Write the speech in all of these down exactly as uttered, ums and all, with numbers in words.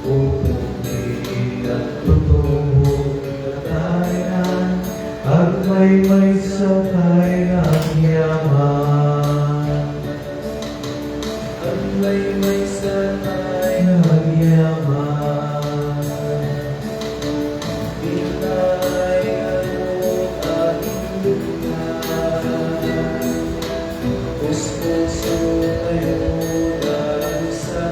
Upod ti agtutubo nga tayan, agmaymaysa tayo nga agyaman. Agmaymaysa tayo nga agyaman. Bitay a lupa, puspuso tayo dalusa.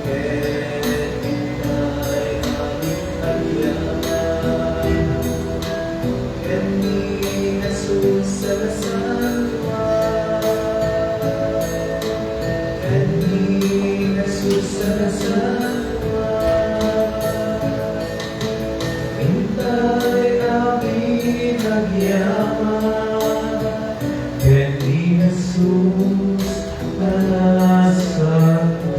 Ket bitay a agyaman. Ken ni Jesus a nasantoan. Ken ni Jesus a nasantoan. Intay amin agyaman. Ken ni Jesus a nasantoan.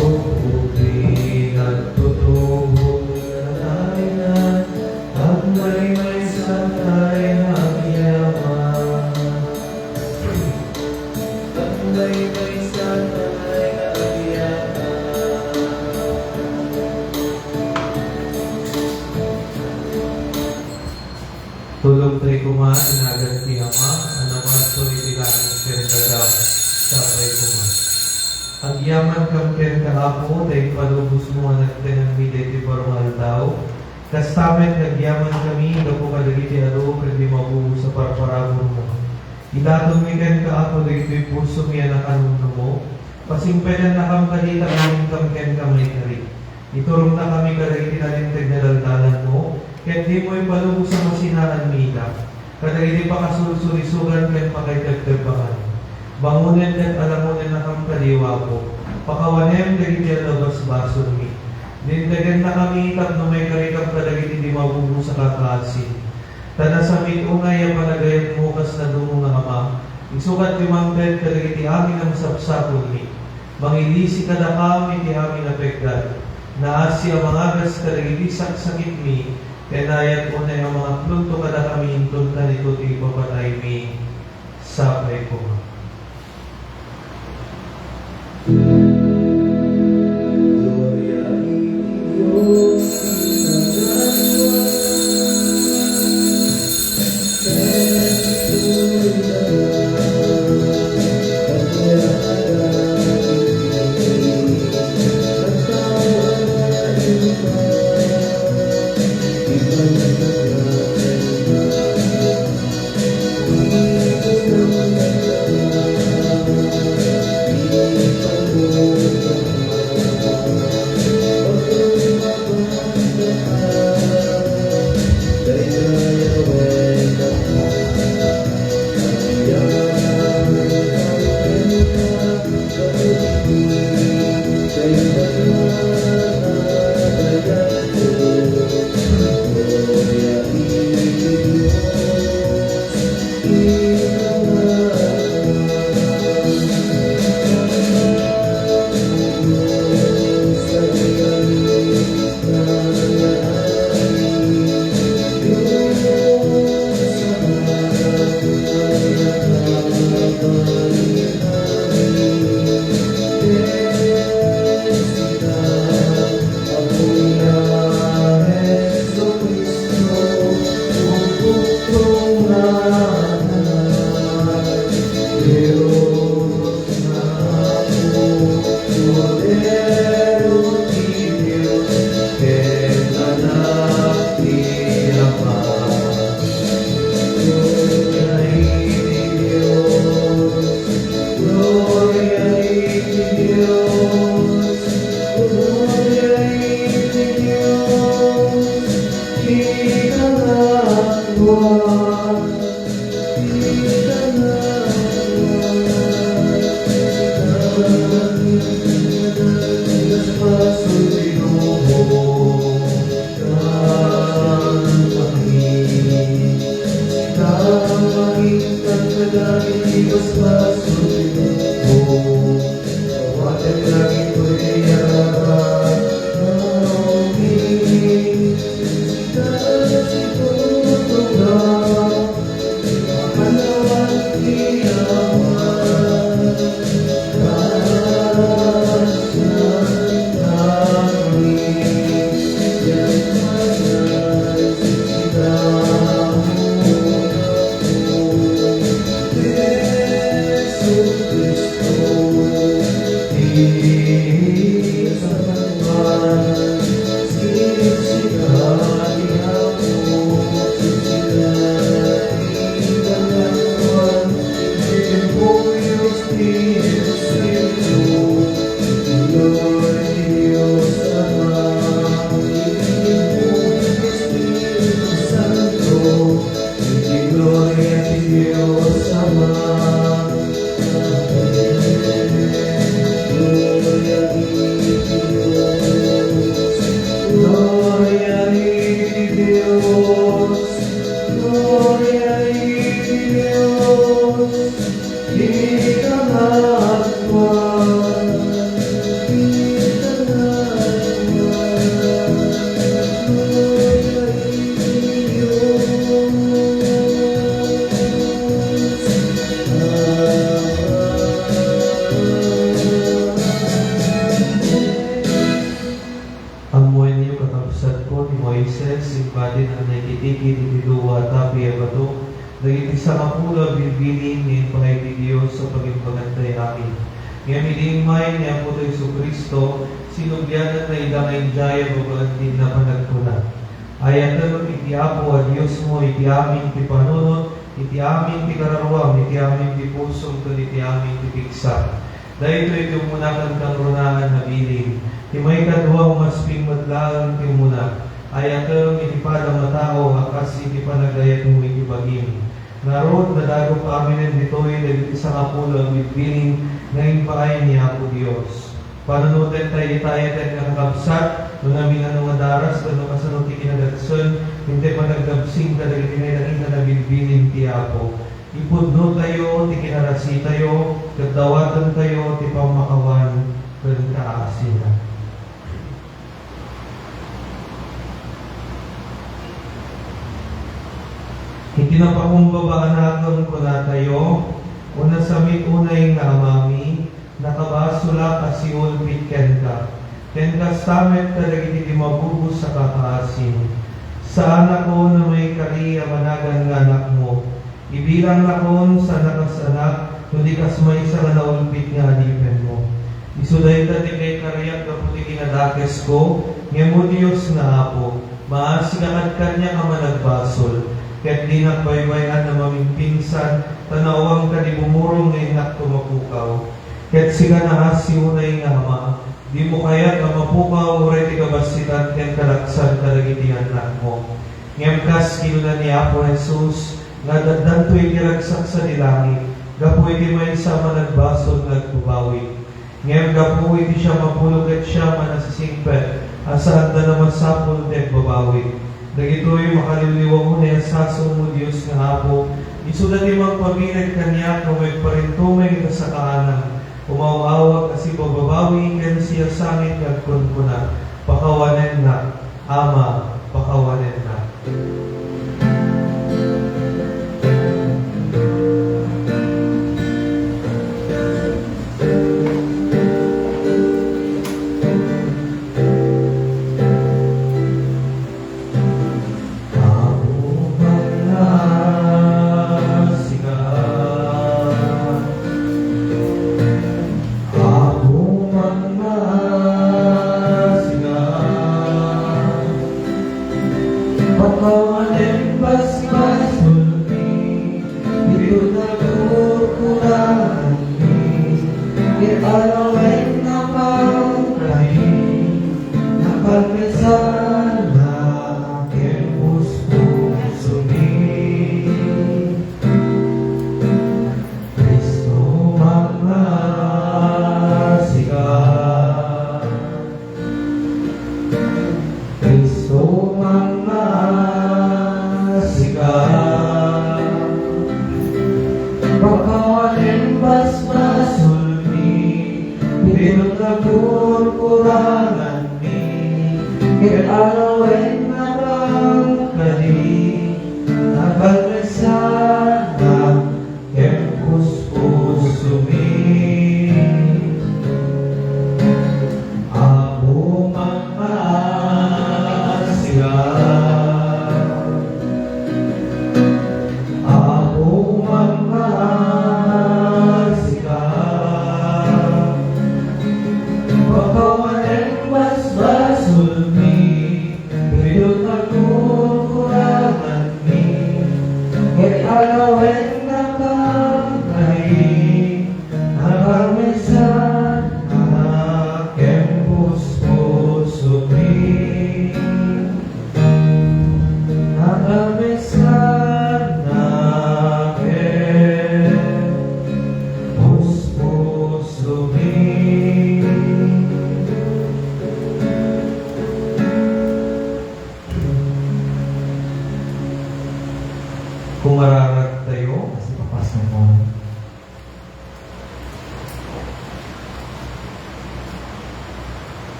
Upod ti agtutubo nga tayan, agmaymaysa tayo nga agyaman. Agmaymaysa tayo nga agyaman. Tulong tayo koma, inagan ti Ama, a namanto iti langit ken daga, sapay koma. Agyamankam kenka, Apo, ta impalubosmo a nagtenganmi daytoy baro nga aldaw. Kasta met nga agyamankami gapu kadagiti adu ken di mabubusa parparaburmo. Idatonmi kenka, Apo, daytoy pusomi a nakanumnumo. Pasingpetennakam kadi ta aginkam kenka maikari. Iturongtakami kadagiti nalinteg nga daldalanmo, ket dimo ipalubos a masinaanmi ita kadagiti pakasursurisugan ken pakaitegtebangan. Bangonen ket alangonennakam kadi, Apo. Pakawanem dagiti adda basbasolmi. Lintegennakami tapno maikarikam kadagiti di mabubusa a kakaasim. Ta nasabiit unay a panagayatmo kas nadumo nga Ama, isu ket dimangted kadagiti amin a masapsapulmi. Mangilisi kadakam iti amin a pekgat. Naasi a mangagas kadagiti saksakitmi, ken naayat unay a mangaklonto kadakami inton kanito ti ipapataymi. Sapay koma. Ammoenyo, kakabsatko, ni Moises, impadi a naikitiki iti dua a tapi a bato dagiti sangapulo a bilbilin nga impaay ti Dios a pagimbagan tayo amin. Ngem idi immay ni Apotayo Jesu-Cristo, sinubliananna ida nga idiay a babaen ti inna, panagkuna, "Ayatem iti Apo a Diosmo iti amin ti panunot, iti amin ti kararuam, iti amin ti pusom, ken iti amin ti pigsa." Daytoy ti umuna ken kangrunaan a bilin. Ti maikadua, umasping met laeng ti umuna. Ayatem iti padam a tao a kas iti panagayatmo iti bagim. Ngarud, nadagop aminen ditoy dagiti sangapulo a bilbilin nga impaay ni Apo Dios. Panunoten tayo ita, ayaten nga kakabsat, no namin-ano nga daras, wenno kasano ti kinadaksen, intay panagdabsing kadagiti nailangitan a bilbilin ti Apo. Ipudno tayo ti kinarasitayo, ket dawaten tayo ti pammakawan ken kaasina. Iti napakumbaba a nakem, kunatayo, "O nasamit unay nga Amami, nakabasolak a siulpit kenka, ken kasta met kadagiti di mabubos a kakaasim. Saanakon a maikari a managan nga anakmo. Ibilangnakon saan a kas anak, no di kas maysa nga naulpit nga adipenmo." Isu dayta ti kaikariak gapu ti kinadakesko, ngem, O Dios nga Apo, maasika kad kaniak a managbasol, ket dinak baybay-an a mamimpinsan, ta naawam kadi bumurong nga innakto mapukaw. Ket sika naasi unay nga Ama, dimo kayat a mapukaw uray ti kabassitan ken kalaksan kadagiti annakmo. Ngem kas kinuna ni Apo Jesus, nga addanto iti ragsak sadi langit, gapu iti maysa a managbasol nga agbabawi. Ngem gapu iti siam a pulo ket siam a nasisingpet a saanda a masapul ti agbabawi. Dagitoy makaliwliwa unay a sasao, O Dios nga Apo, isuda ti mangpabileg kaniak nga agparintumeng ita sakaanam, umaw-awag a sibababawi ken siasangit nga agkunkuna, "Pakawanennak, Ama, pakawanennak." Apo, mangngasi ka. Apo, mangngasi ka. Pakawanen basbasolmi, ditoy nagurguraanmi, ket alawen nga pangkadi, nakalmesannak ken puspusomi. Cristo, mangngasi ka. Cristo, mangngasi ka. Pakawanen basbasolmi, ditoy nagurguraanmi, ket alawen nga pangkadi, nakalmesannak ken puspusomi. Apo, mangngasi ka. Apo, mangngasi ka. Pakawanen basbasolmi, ditoy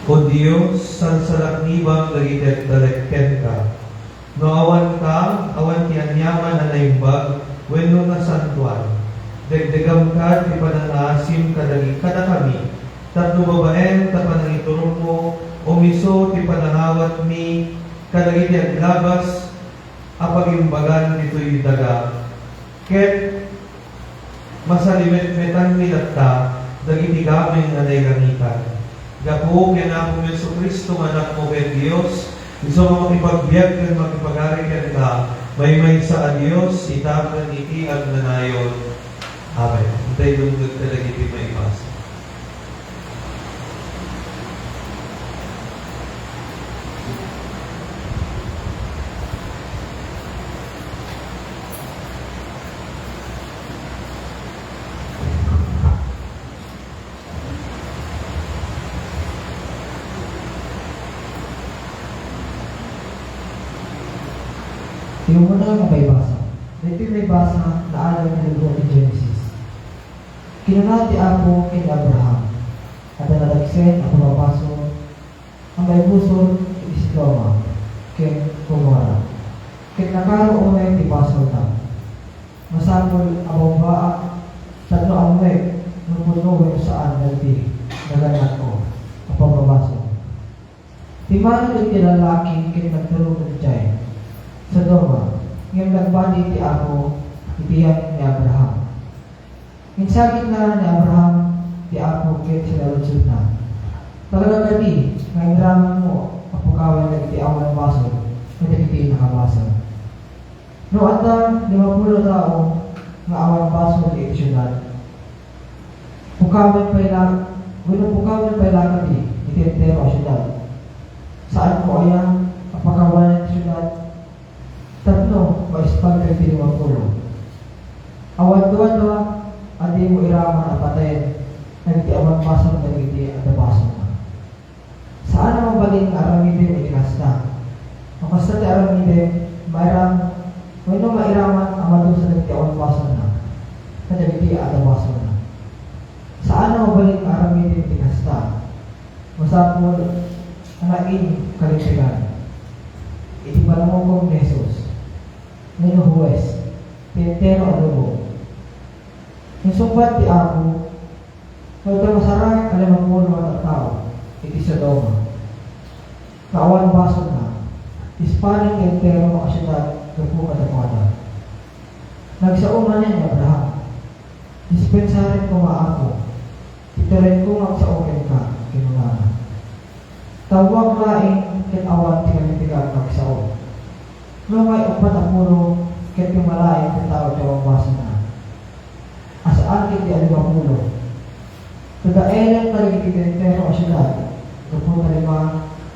O Dios, salsalaknibam dagiti agtalek kenka. No awanka, awan ti aniaman a naimbag wenno nasantoan. Degdegamka ti panangaasim kadagi-, kadakami, tapno babaen ta panangiturongmo, umiso ti panangawatmi kadagiti aglabas a pagimbagan ditoy daga, ket masalimetmetanmi latta dagiti gameng a nailangitan. Gapu ken Apomi Jesu-Cristo nga Anakmo ken Dios, isu nga makipagbiag ken makipagari kenka, maymaysa a Dios, ita ken iti agnanayon. Amen. Intay dumngeg kadagiti maibasa. Ti umuna nga maibasa. Daytoy maibasa, naalaw ti libro ti Genesis. Kinuna ti Apo ken ni Abraham, adda nadagsen a pammabasol a maibusor iti Sodoma ken Gomorra, ket nakaro unay ti basolda. Masapul a babaak tapno ammoek no pudno wenno saan dagiti nagannadko a pammabasol. Timmanaw dagiti lallaki ket nagturog idiay Sodoma, ngem nagbati ti Apo iti yan ni Abraham. Insagidna ni Abraham ti Apo ket sinaludsodna, "Talaga kadi nga inramidmo a pukawen dagiti awan basol kadagiti nakabasol? No adda limapulo a tao nga awan basol iti siudad, pukawen pay la, wenno pukawen pay la kadi iti entero a siudad? Saanko aya a pakawanen ti siudad tapno maispag dagiti limapulo? Awan duadua a dimo iraman a patayen dagiti awan basol dagiti adda basolna." Saan a mabalin nga aramidem iti kasta. No kasta ti aramidem, mairam-, wenno mairaman a madusa dagiti awan basolna kadagiti adda basolna. Saan a mabalin nga aramidem iti kasta. Masapul a naim kalintegan iti panangukom ni Jesus wenno huwes ti entero a lubong. Insungbat ti Apo, "No adda masarakan a limapulo a tattao iti Sodoma nga awan basolna, ispanen ti entero a siudad gapu kadakuada." Nagsao manen ni Abraham, "Dispensaren koma, Apo, ti turedko nga agsao kenka," kinunana. "Tawag laeng ket awan ti kalintegan nga agsao. Nupay uppat a pulo ket pimalaen ti tao ti awan basolna, a saan ketdi a limapulo. Ta daelen kadagiti entero a siudad gapu ta lima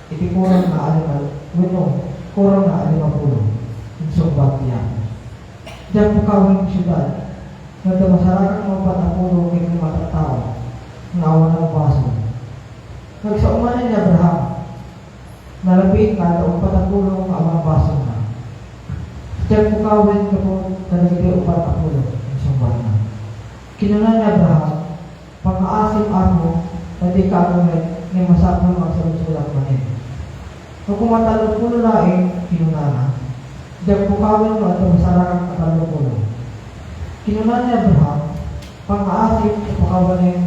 iti kurangna a lima wenno kurangna a limapulo," insungbat ti Apo. "Diak pukawen ti siudad no adda masarakan nga uppat a pulo ket lima a tattao nga awanan basol." Nagsao manen ni Abraham, "Nalabit nga adda uppat a pulo nga awan basolna. Diak pukawen gapu kadagiti uppat a pulo," insungbatna. Kinuna ni Abraham, "Pangngaasim, Apo, ta dika agangayat, ngem masapul nga agsaludsodak manen." "No koma tallopulo laeng," kinunana, "diak pukawen no adda masarakan a tallopulo." Kinuna ni Abraham, "Pangngaasim ta pakawanem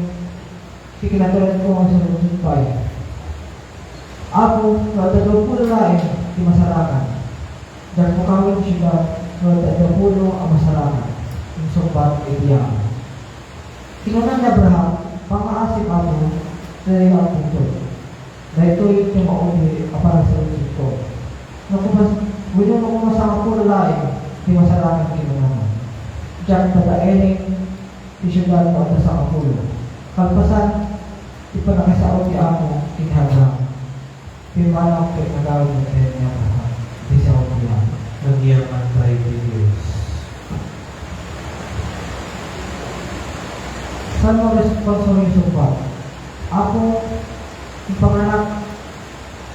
ti kinaturedko nga agsaludsod pay, Apo, no adda duapulo laeng ti masarakan. Diak pukawen ti siudad no adda duapulo a masarakan," insungbat iti Apo. Kinuna ni Abraham, "Pangngaasim, Apo, ta dika agbuntod. Daytoy ti maudi a panagsaludsodko. No koma, wenno no koma sangapulo laeng ti masarakan," kinunana, "diak dadaelen ti siudad no adda sangapulo." Kalpasan ti pannakisao ti Apo ken ni Abraham, pimmanaw ket nagawid met ni Abraham iti sao ti Apo. Nagyaman pay ti Dios. Salmo responsorio sungbat. Apo, impanganak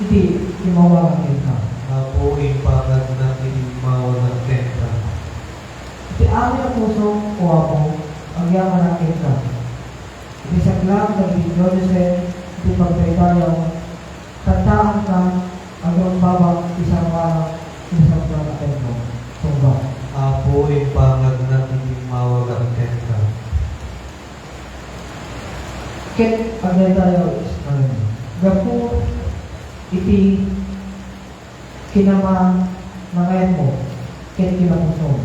iti immawangak kenka. Apo, impakadnak iti immawangak kenka. Iti amin a pusok, O Apo, agyamanak kenka. Iti saklang dagiti diosen iti pagdaydayaw Tattaanka, agrumbabak ti sangwanak iti sabran a templo. Sungbat. Apo, impangagnak iti immawagak kenka. Ket agdaydayaw, Israel, gapu iti kinamanangayanmo ken kinapusnom,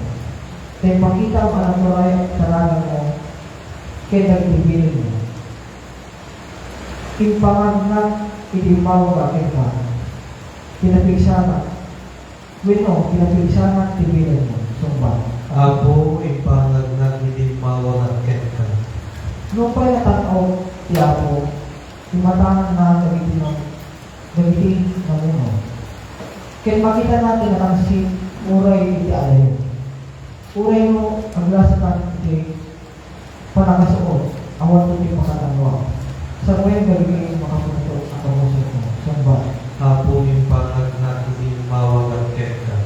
ta impakitam a naturay ti talaganmo ken dagiti bilinmo. Impangagnak iti immawagak kenka, kinapigsanak, wenno kinapigsanak ti bilinmo. Sungbat. Apo, impangagnak iti immawagak kenka. Nupay natan-ok ti Apo, imatanganna dagiti nam-, dagiti namuno. Ket makitana ti natangsit uray iti adayo. Uray no aglasakan iti pannakasuot, awan ti pakatanwa. Sawen dagiti makapuso a kabusotmo. Sungbat. Apo, impangagnak iti immawagak kenka.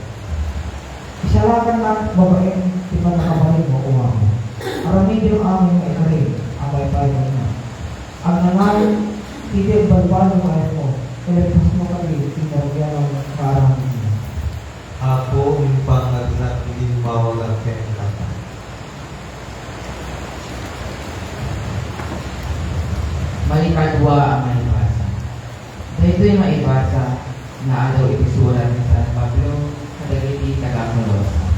Isalakannak babaen ti pannakabalinmo, O Apo. Aramidem amin nga ikarim a maipaaywanna. Agnanayon ti di agbalbaliw nga ayatmo, ilebbasmo kadi ti narugianmo nga aramidmo. Apo, impangagnak iti immawagak kenka. Maikadua a maibasa. Daytoy maibasa naadaw iti surat ni San Pablo kadagiti taga-Colosas.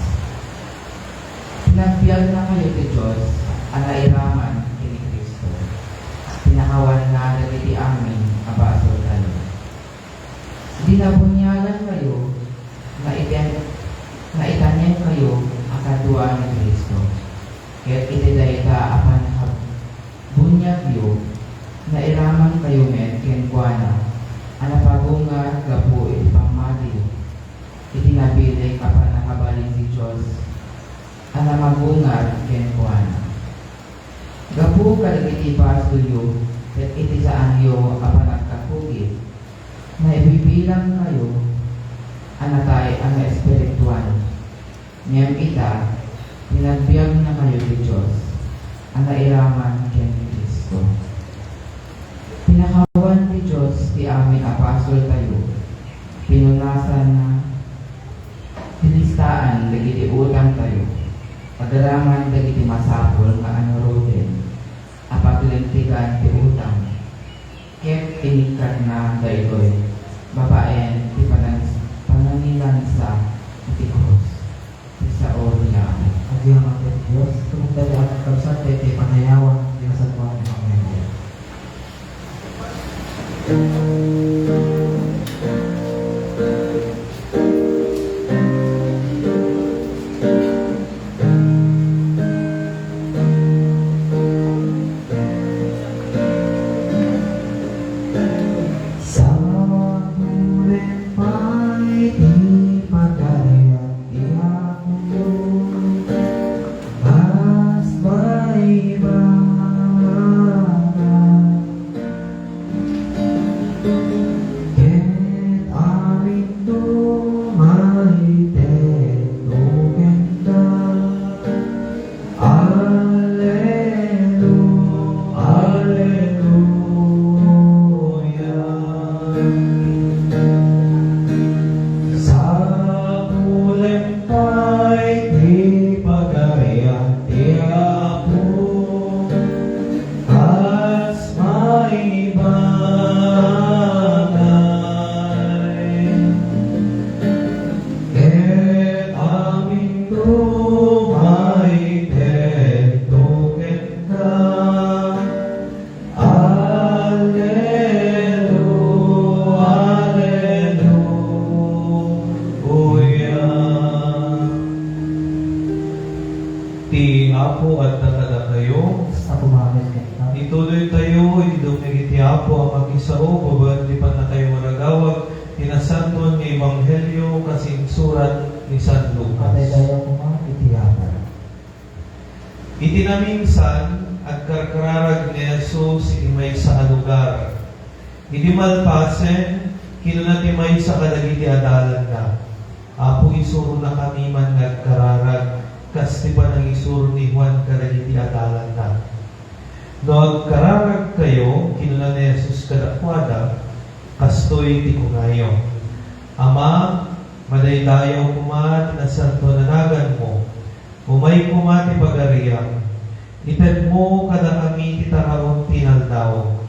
Pinagbiagnakayo ti Dios a nairaman ken ni Cristo. Pinakawanna dagiti amin a basoltayo. Idi nabuniagankayo, naiten-, naitanenkayo a kadua ni Cristo. Ket iti dayta a pannakabunyagyo, nairamankayo met kenkuana a napagungar gapu iti pammati iti nabilin a pannakabalin ti Dios a namagungar kenkuana. Gapu kadagiti basolyo ket iti saanyo a panagkakugit, naibibilangkayo a natay a naespirituan. Ngem ita, pinagbiagnakayo ti Dios a nairaman ken ni Cristo. Pinakawan ti Dios ti amin a basoltayo. Pinunasanna ti listaan dagiti utangtayo, agaraman dagiti masapul nga anuroten a paglintegan ti utang, ket inikkatna daytoy babaen ti panan-, panangilansa iti krus. Ti sao ti Apo. Agyaman ti Dios, tumungpal ti amin kabsat, iti panayawan ti nasantoan nga Memoria. Sapulem pay ti pagarian ti Apo, kas baybay. Ket amin tumaytento kenka. Alelu-, Aleluya. Sapulem pay ti pagarian ti Apo. Kas maibagay, ket amin tumaytento kenka. Alelu-, Aleluya. Ti Apo adda kadakayo. Kasta koma met kenka. Ituloytayo iti dumngeg iti Apo a makisao babaen ti pannakaiwaragawag ti nasantoan nga Ebanghelio kas insurat ni San Lucas. Patay tayo koma iti Apo. Iti naminsan, agkarkararag ni Jesus iti maysa a lugar. Idi malpasen, kinuna ti maysa kadagiti adalanna, "Apo, isuronakami nga agkararag kas ti panangisuro ni Juan kadagiti adalanna." "No agkararagkayo," kinuna ni Jesus kadakuada, "kastoy Iti kunayo, Ama, madaydayaw koma ti nasantoan a naganmo. Umay koma ti pagariam. Itedmo kadakami ti taraon ti inaldaw.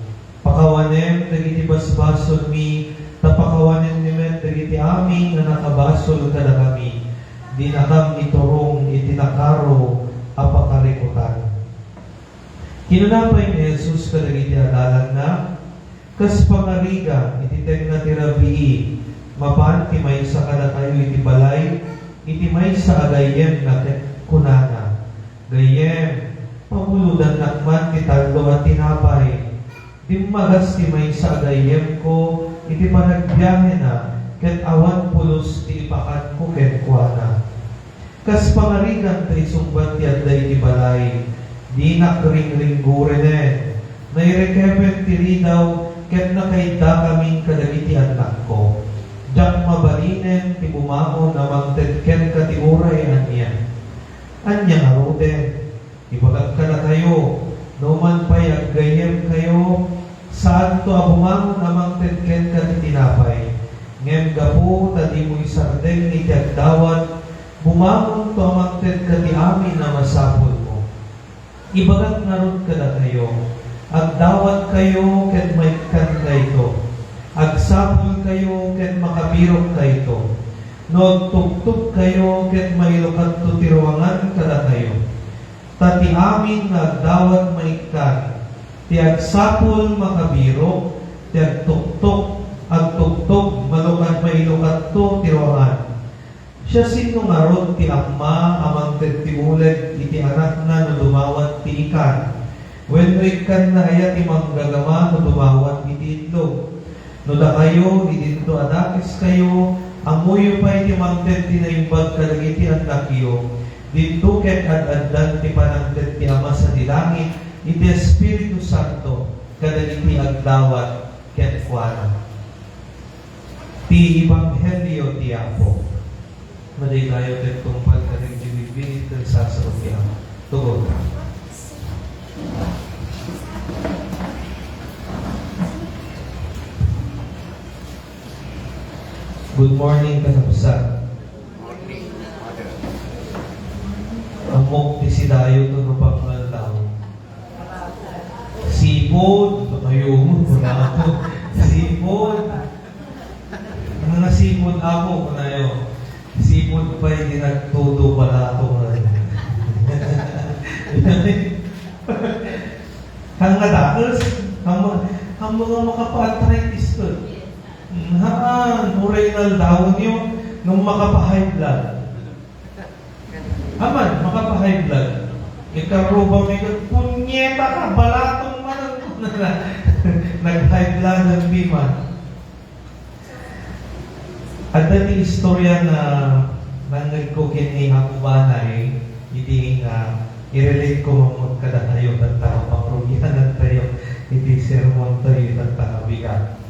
Pakawanem dagiti basbasolmi, ta pakawanenmi met dagiti amin a nakabasol kadakami. Dinakam iturong iti nakaro a pakarikutan. Kinuna pay ni Jesus kadagiti adalanna, Kas pangarigan iti tengnga ti rabii, mapan ti maysa kadakayo iti balay, iti maysa a gayyemna ket kunana, Gayyem, pabulodannak man ti tallo a tinapay. Dimmagas ti maysa a gayyemko iti panagbiahena ket awan pulos ti ipakadko kenkuana. Kas pangarigan ta isungbat ti adda iti balay, dinak ringringgurenen. Nairekepen ti ridaw ket nakaiddakamin kadagiti annakko. Diak mabalinen ti bumangon a mangted kenka ti uray ania. Ania ngaruden? Ibagak kadakayo, no man pay aggayyemkayo, saanto a bumangon a mangted kenka ti tinapay. Ngem gapu ta dimo isardeng iti agdawat, bumangonto a mangted ka ti amin a masapulmo. Ibagak ngarud kadakayo, agdawatkayo ket maikkankayto. Agsapulkayo ket makabirokkayto. No agtugtogkayo ket mailukadto ti ruangan kadakayo. Ta ti amin nga agdawat maikkan, ti agsapul makabirok, ti agtuktok, agtugtog, malukad mailukadto ti ruangan. Siasino ngarud ti amma a mangted ti uleg iti anakna no dumawat ti ikan? Wenno ikkanna aya ti manggagama no dumawat iti itlog? No dakayo, idinto a dakeskayo, ammoyo pay ti mangted ti naimbag kadagiti annakyo, dinto ket ad-addan ti panangted ti Ama sadi langit iti Espiritu Santo kadagiti agdawat kenkuana. Ti Ebanghelio ti Apo. Madaydayaw ket tungpal kadagiti bigbigit ken sarsarita. Tugot. Good morning, kakabsat. Ammok ti sidayo no pangaldaw. Sipud, kayo mo, kunato. Sipud. Ano nga sipud, Apo, kunayo? Sipud pay di nagtudo pala to nga. Ang nga dakes, ang mga, ang mga makapa-arthritis to. Haan, uray naldawan yo, nung makapa-high blood. Aman, makapa-high blood. Ikaruba mi ket, "Punyeta ka, balatong man ang," nag-high blood ang piman. Adda ti istorya nga nangngegko ken ni Apo Banay, iti nga i-relate ko mamot kadatayo, tatta, mapangrugianan tayo, iti sermon tayo, tatta, bigat.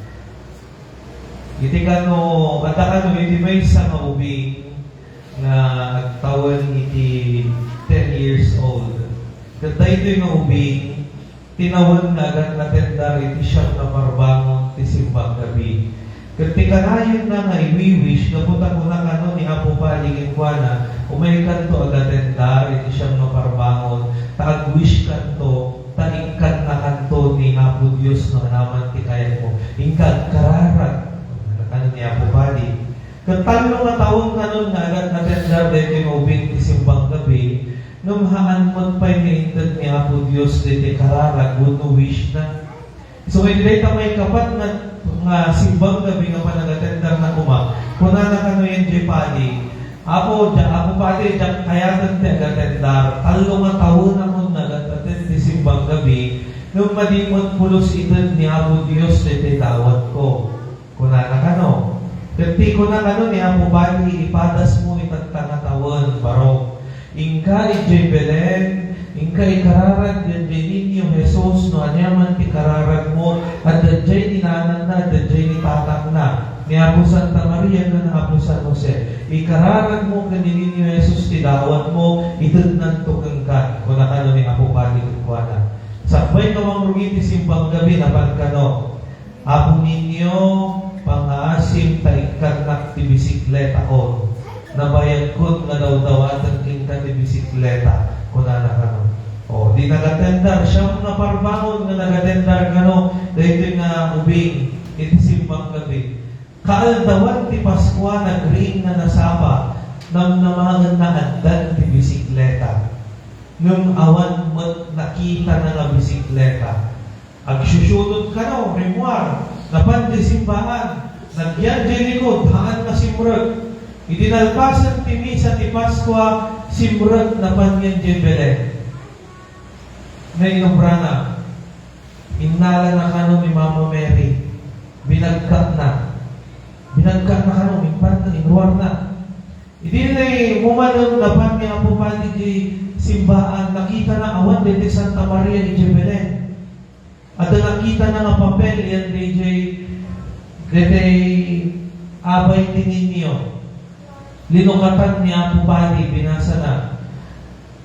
Iti kano, adda kano iti maysa nga ubing nga agtawen iti ten years old. Ket daytoy nga ubing, tinawen nga agatngatendar iti siam nga parbangon ti simbang gabi. Ket ti kanayonna nga iwi-wish, gapu ta kuna kano ni Apo Padi kenkuana, umaykanto agatendar iti siam nga parbangon, ta agwish kanto, ta inkannakanto ni Apo Dios no anaman ti kayatmo. Inka agkararag, kano ni Apo Padi. Ket tallo nga tawen kanon nga agatngatendar daytoy nga ubing ti simbang gabi, ngem haan met pay nga inted ni Apo Dios daytoy kararag wenno wish na. So, iti dayta maikapat nga, nga simbang gabi nga panagatendarna koma, kunana kano yan jay padi, "Apo, ja-, Apo Padi, diak kayaten ti agatendar. Tallo nga tawen amon nga agatnaten ti simbang gabi, ngem madi met pulos ited ni Apo Dios daytoy dawatko." Kunana kano. Ket ti kuna kano ni Apo Padi, "Ipadasmo itatta nga tawen, barok. Inka idiay Belen, inka ikararag daydiay Niño Jesus no aniaman ti kararagmo, adda diay ni nanangna, adda diay ni tatangna, ni Apo Santa Maria ken Apo San Jose. Ikararagmo ken ni Niño Jesus ti dawatmo, itednanto kenka." Kuna kano ni Apo Padi kenkuana. Sakbay nga mangrugi ti simbang gabi, napan kano, "Apo Niño, pangngaasim ta ikkannak ti bisikletakon. Nabayagkon nga dawdawaten kenka ti bisikleta, kunana kano. O, di nagatendar, siam nga parbangon nga nagatendar kano, daytoy nga ubing, iti simbang gabi. Kaaldawan ti Paskua, nagriing nga nasapa, namnamaenna addan ti bisikleta. Ngem awan met nakitana nga bisikleta. Agsusunod kano, rimmuar, napan ti simbaan, nagyan diay likud, haan nga simrek. Idi nalpasen ti misa ti Paskua, simrek napan ngan diay Belen. Nainobrana, innalana kano ni Mama Mary, binagkatna. Binagkatna kano, impanna, inruarna. Idi naimumanen, napan ni Apo Padi diay simbaan, nakitana awan daytoy Santa Maria idiay Belen. Adda nakitana nga papel, yan, D J, daytoy abay ti Niño. Linukatan ni Apo Padi, binasana,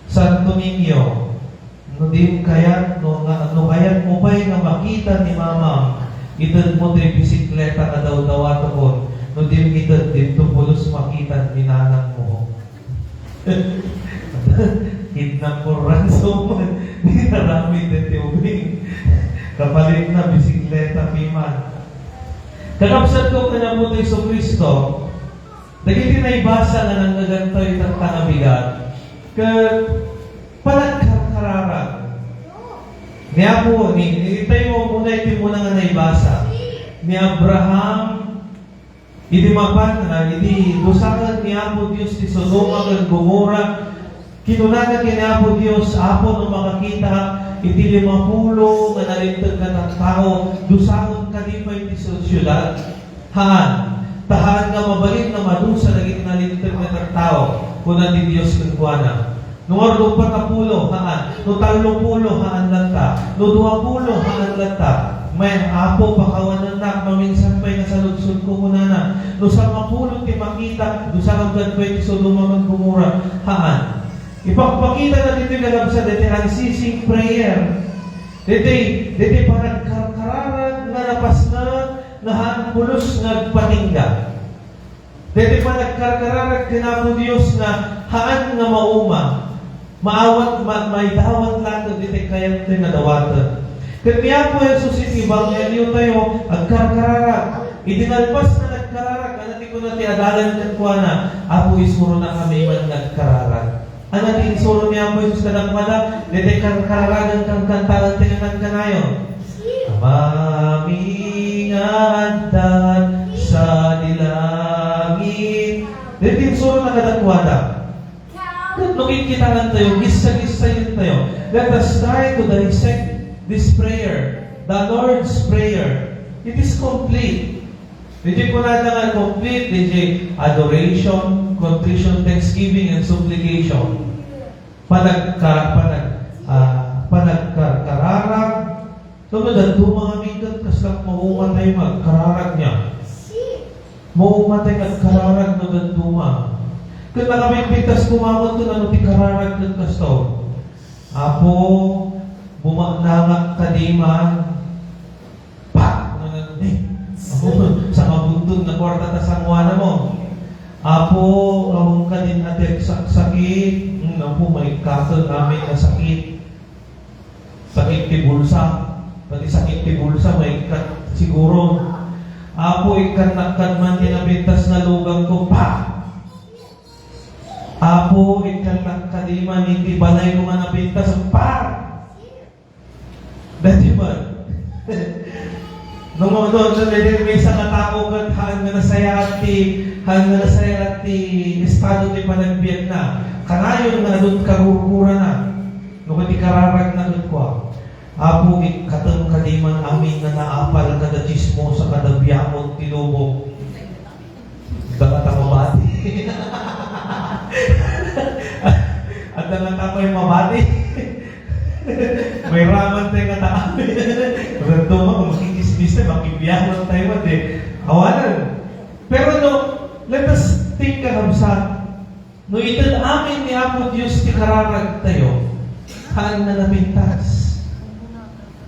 "Santo Niño, no di kayat, no nga, no kayat mo pay nga makita ni Mamam, ited mo tay bisikleta nga dawdawatekon. No di ited, dinto pulos makita ni nanang mo." Kidnap for ransom. Di naramid ti ubing. Kapalitna, bisikleta piman. Kakabsatko, ken Apo Jesu-Cristo, dagiti naibasa nga nangngeganta ita nga bigat, ket panagkarkararag. Ni Apo, ni, itay mo muna iti muna nga naibasa. Ni Abraham, Idi mapan, ah, idi dusaen ni Apo Dios ti Sodoma ken Gomorra, kinunana ken ni Apo Dios, "Apo, no makakita iti limapulo nga nalinteg nga tattao, dusaen kadi pay ti su-, siudad?" Haan. Ta haan nga mabalin nga madusa dagiti nalinteg nga tattao, kuna ti Dios kenkuana. No nga upat a pulo, haan. No tallo pulo, haan latta. No dua pulo, haan latta. May, "Apo, pakawanennak, maminsan pay nga saludsodko," kunana. No sangapulo ti makita, dusaen kadi pay ti Sodoma ken Gomorra, haan. Ipakpakitana ditoy kakabsat, ditoy unceasing prayer. Ditoy, ditoy panagkarkararag nga napasnget nga haan pulos nga agpatingga. Daytoy panagkarkararag ken Apo Dios nga haan nga mauma, maawat, ma-, maidawat laeng ditoy kayat nga dawaten. Ket ni Apo Jesus iti ebanghelio tayo, agkarkararag. Idi nalpas nga nagkararag, ania ti kuna ti adalan kenkuana? "Apo, isuronakami man nga agkararag." Ania ti insuro ni Apo Jesus kadakuada? Daytoy karkararagen, kankantaen ti kankanayon. "Amami nga adda sadi langit." Daytoy insurona kadakuada. Ket no kitkitaentayo, gissa-gissaentayo. Let us try to dissect this prayer, the Lord's Prayer. It is complete. Daytoy kunada nga complete, daytoy adoration, contrition, thanksgiving, and supplication. Panagka-, panag-, ah, panagkarkararag. Ket no dadduma ngamin ket kasla maumatay nga agkararag niya. Maumatay nga agkararag no dadduma. Ket nakabinbintas koma met ket no ti kararag ket kasto. "Apo, bumaknangak kadi man." Pak! Ngananni. Apo, sangabunton nga kuarta ta sanguana mo. "Apo, awan kadin ati agsaksakit." Hmm, Apo, maikkaten amin nga sakit. Sakit ti bulsa. Pati sakit ti bulsa, maikkat siguro. "Apo, ikkannak kad man ti napintas nga lugan ko." Pak! "Apo, ikkannak kadi man iti balay ko nga napintas." Pak! Dati man. No, no, no, no, may, may isa nga tao ket haan nga nasayaat ti, haan nga nasayaat ti estado ti panagbiagna. Kanayon nga adun karurkurana. No, ket ikararagna ket kua, "Apo, ikkatem kadi man amin nga naapal kada tsismosa, kada biamot ti lubong." Adda ngata mabati. Adda ngata pay mabati. May raman tayo nga taami. Pero tuma, kung makikismis tayo, makibiyahan tayo, mati. Awanan. Pero no, let us think, kakabsat. No ited amin ni Apo Dios ti kararag tayo, haan nga napintas.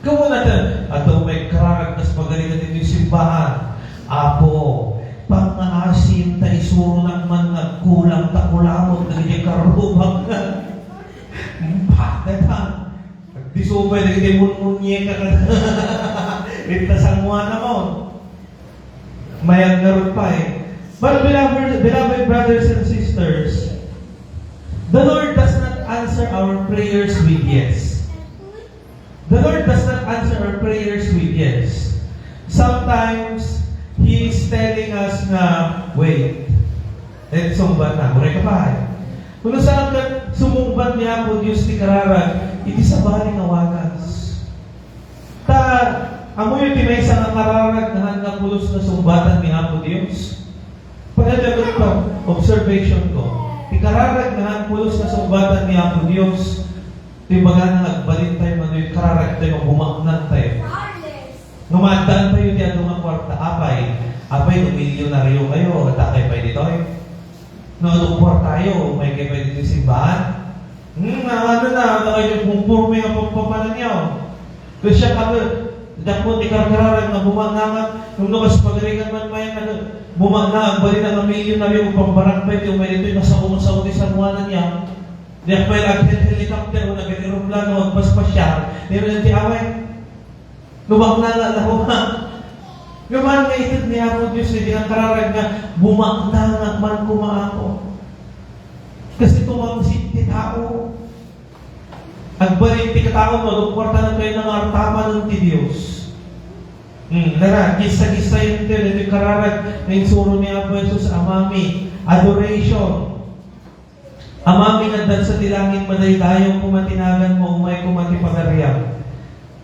Kamu na ta, adda may kararag kas pagarigan iti simbahan. Apo, pangngaasim ta isuronak man nga agkulang ta kulangot dagiti karrubak. Bakit, ha? Agdisubay dagiti munmunyeka kada. Ita sanguanamon. Mayat ngarud pay. But beloved, beloved brothers and sisters, the Lord does not answer our prayers with yes. The Lord does not answer our prayers with yes. Sometimes, He is telling us nga, "Wait." Eh, sungbat na. Muna ka pa, eh. Kung saan ka sumungbat ni Apo Diyos ti kararag, iti sabali nga wagas. Ta, amoyo ti maysa nga kararag nga han nga pulos nga sungbatan ni Apo Diyos? Pagadagot ko, observation ko. Ti kararag nga han pulos nga sungbatan ni Apo Diyos, ti baga nga agbalin tayo, mano yung kararag tayo, mabumaknang tayo. Nga maadaan tayo ti adu nga kwarta, apay, apay, no milyonaryo kayo, adda kayo pay ditoy? No, adu nga kwartayo, may kayo pay ditoy simbahan? Hmm, nga ano na, ano kayo yung pumporme nga pagpapananyaw? Kasi siya kami, dapot ni karkararag nga bumangangat, nung nakas pagarikan man mayan, ano, bumangangat, bali na nga milyonaryo, pambarangay, yung may ditoy, masao-sao ti sanuanan niya. Diak pay nag-helicopter o nag-aeroplano, agpaspasyal. Di man ti away. Lubak na nga, lako, ha? Nga man nga ited ni Apo Diyos, nga di nga kararag nga bumaknangan man kuma, Apo. Kasi tumangsit ti tao. Agbalin ti katao, malukwartanan kayo ng artaman ti Diyos. Hmm, nara, kisa-kisa yung tiyo, yung kararag, nga insuro ni Apo Jesus, Amami, adoration. Amami nga adda sa ti langit, madaydayaw koma ti naganmo, umay koma ti pagariam.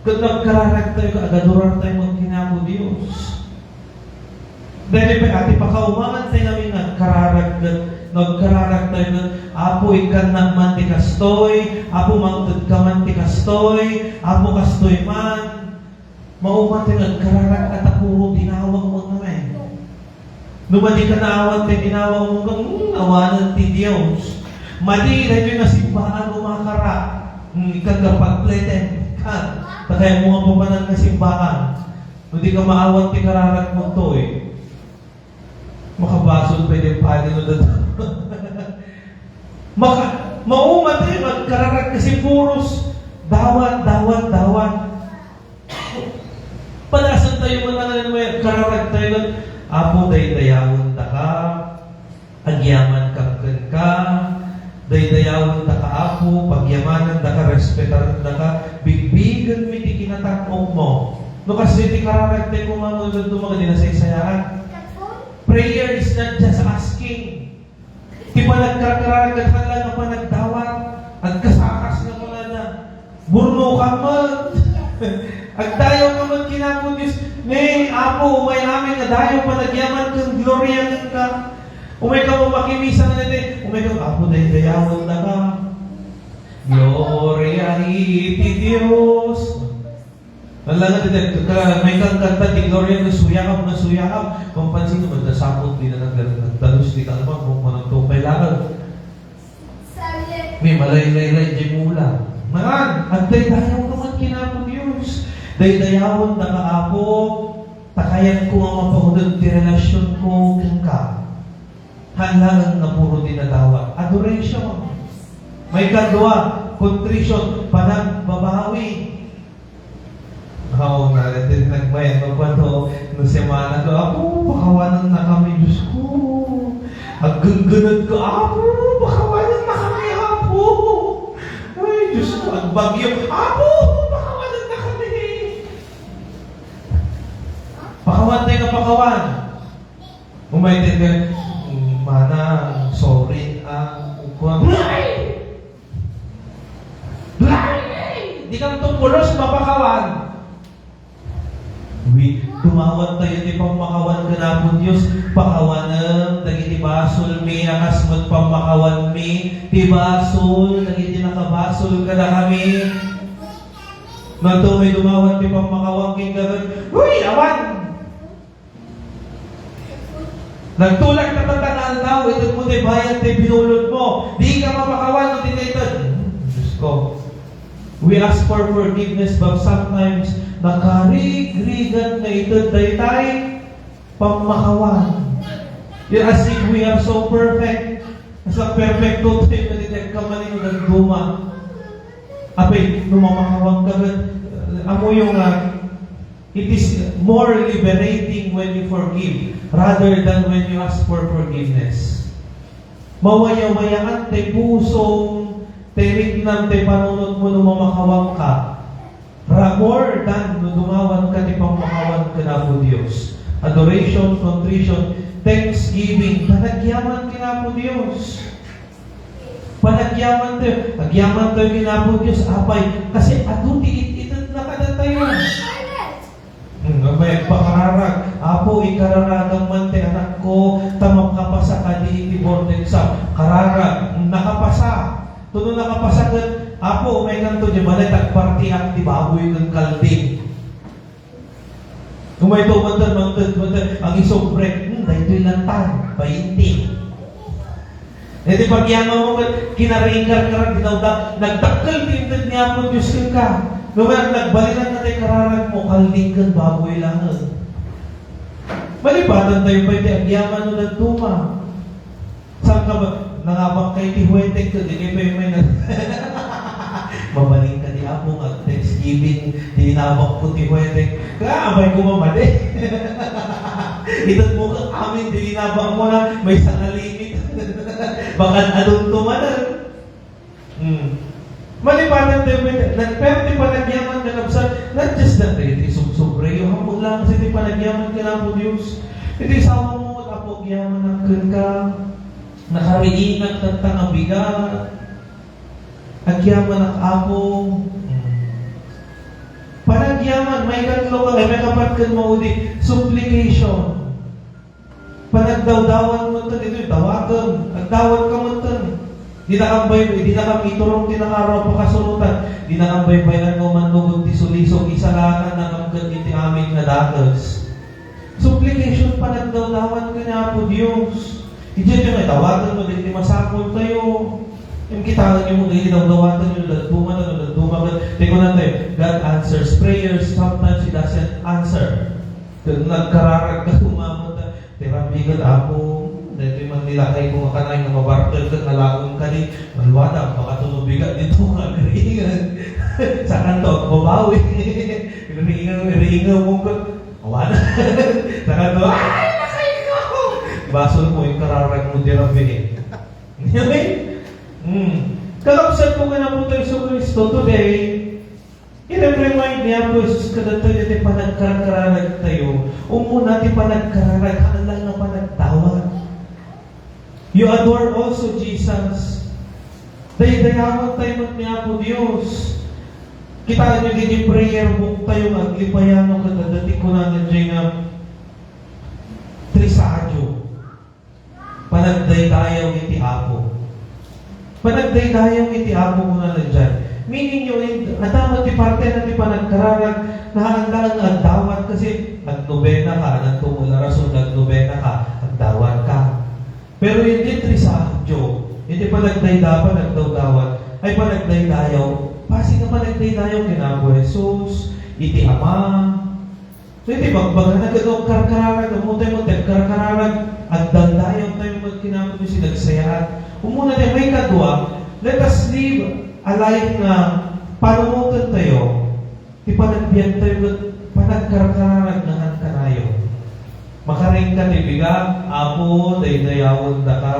Ket no agkararagtayo, agadurar tayo met ken Apo Dios. Daytoy pay, a, ti pakaumangan tayo ngamin nga agkararag, ket no agkararagtayo ket, Apo, ikkannak man ti kastoy, Apo, mangtedka man ti kastoy, Apo, kastoy man. Maumaten nga agkararag a ta puro dinawang mo ngamin. No madi ka naawat ti dinawang mo, hmm, awanen ti Dios. Madi daytoy nga simbaan mo makara. Hmm, ikkan nga pagpleten ka. Ta kayatmo nga papanan nga simbaan. No di ka maawat ti kararag mo toy. Makabasol pay ti padi no dada. Maka-, maumaten nga agkararag kasi puros dawat, dawat, dawat. Padasan tayo man nga may kararag tayo nga, "Apo, daydayawen daka, agyaman ka kenka, daydayawen daka, Apo, pagyamanan daka, respetaren daka, bigbigen mi ti kinatak-ok mo." No, kasi ti kararag tayo kung ano, ito mga dinasaysayaan. Prayer is not just asking. Ti panagkarkararag ket hala nga panagdawat, agkasakas nga kunada, "Burnokan met." Agdayaw ka met ken Apo Dios. Ne, Apo, umay amin nga dayaw, panagyaman ken gloria kenka. Umay ka makimisa nga ne, umay ka, "Apo, daydayawen daka." Gloria iti Dios. Wala nga, dito, ka, may kang kanta, ti Gloria, nga suyakap, nga suyakap. Kung pansin mo, nasapot din na nagdalus di kalma, kung managtupay lang. May malay-lay-lay di mula. Ngan, agdaydayaw naman kinapon Diyos. Daydayawan na kaapo, takayat ko ang mapahudod ti relasyon ko kenka. Hanlangan nga puro dinadawat. Adoration. May kadua, contrition, panagbabawi. Oo, nga, dati nagmayan mo pa to, no semana to, "Apo, pakawanan na kami, Diyos ko." Aggenggened ko, "Apo, pakawanan na kami, Apo." Ay, Diyos ko, agbagyo, "Apo, pakawanan na kami." Pakawan tayo nga pakawan. Umay tayo ka, "Mm, mana, sorry, ah, ukuan." Di ka to pulos mapakawan. Wi, dumawat tayo ti pammakawan ken Apo Dios. Pakawanem dagiti basolmi a kas met pammakawanmi ti basol dagiti nakabasol kadakami. Nagtumay dumawat ti pammakawan ken gagan. Uy, awan! Nagtulag ta tatang aldaw, ited mo ti bayad ti binulod mo. Di ka mapakawan no di ka ited. Hmm, Diyos ko. We ask for forgiveness, but sometimes nakarigrigan nga ited daytay. pammakawan. As if we are so perfect. Asa perfecto tayo nga di tayo kamalin dadduma. Apay, no mamakawan ka, ammoyo nga, it is more liberating when you forgive rather than when you ask for forgiveness. Mawayawayaan tay pusom, tay riknam, tay panunotmo no mamakawan ka. Ra-, more than no dumawan ka ti pammakawan ken Apo Dios. Adoration, contrition, thanksgiving, panagyaman ken Apo Dios. Panagyaman tayo, agyaman tayo ken Apo Dios, apay, kasi adu ti it-itetna kadatayo. Hmm, may agpakararag, "Apo, ikararagam man ti anakko, ta makapasa kadi iti board exam." Kararag, hmm, nakapasa. Tuno nakapasa ket, "Apo, umaykanto diay balay, ta agpartiak ti baboy ken kalding." Umayto, mangted, mangted, mangted, agisobre, hmm, daytoy lantang, baynte. Iti pagyamanmo ket kinariingkarkarag, dinawda, nagdakkel ti inted ni Apo Dios kenka. No kayat, nagbalinan na tay kararagmo, kalding ken baboy laeng. Malipatan tayo pay ti agyaman no dadduma. Saan ka ba? Nangabak kay ti huwetek ket di kay pay may na-, mabalin kadi, Apo, nga Thanksgiving, di inabakko ti huwetek. Kaya abay ko mamali. Itan mo ka amin, di inabak mo na, may sanga limit. Baka adunto man, ah. Hmm. Malipatan tayo, may, nag-, pero ti panagyaman, kakabsat, not just that, eh, ti subsobrayo, happy lang kasi ti panagyaman ken Apo Dios. Iti asawa mo, Apo, agyaman kenka, nakariingak tatta nga bigat. Agyamanak, Apo. Hmm. Panagyaman, maikatlo ka, ay, maikapat ken maudi, supplication. Panagdawdawan metten, itoy, dawatem. Agdawat ka metten. Dinakam bay-, dinakam iturong ti nakaro a pakasurotan. Dinakam baybayan nga umannurot ti sulisog, isalakannakam ket iti amin nga dakes. Supplication, panagdawdawan ken Apo Dios. Idiay nga dawaten no daytoy masapultayo. Yung kitaenyo mo, daytoy dawdawatenyo, dadduma, no dadduma, ket, ti kunatayo, God answers prayers. Sometimes He doesn't answer. Ket nagkararag ka, tumamot, Ti rabii ket, Apo, daytoy man ni lakayko nga kanay nga mabarter ket nalaom kadi, malwadam, baka tuno bigat dito nga agriingan. Sakanto agbabawi. Agriingan, agriingan mo ket, awan. Sakanto, "Ay, lakayko!" Basol mo, inkararag mo ti rabii. Amen? Hmm. Kakabsat ko nga Apo tayo Jesu Cristo, today, I-remind ni Apo Jesus kadatayo ti panagkarkararagtayo. Umuna ti panagkararag, haan lang nga panagdawat. You adore also Jesus. Daydayawan tayo met ni Apo Dios. Kitaenyo daydi prayer book tayo nga aglipayano ket adda ti kunana diay nga Trisagion. Panagdaydayaw iti Apo. Panagdaydayaw iti Apo, kunana diay. Meaning, yung, adda met ti parte na ti panagkararag, naandagan nga agdawat kasi agnobena ka, anan tumol a rason nga agnobena ka, agdawat ka. Pero iti Trisagion, iti panagdayda-, panagdawdawat, ay panagdaydayaw, basi nga panagdaydayaw ken Apo Jesus, iti Ama, So, iti bagbagana ket no agkarkararag, ammo tayo met ti agkarkararag, agdaydayaw tayo met ken Apo Dios iti nagsayaaten. Umuna tayo, maikadua, let us live a life nga panunoten tayo, ti panagbiag tayo ket panagkarkararag nga kankanayon. Makaring ka ti bigat, Apo, daydayawen daka.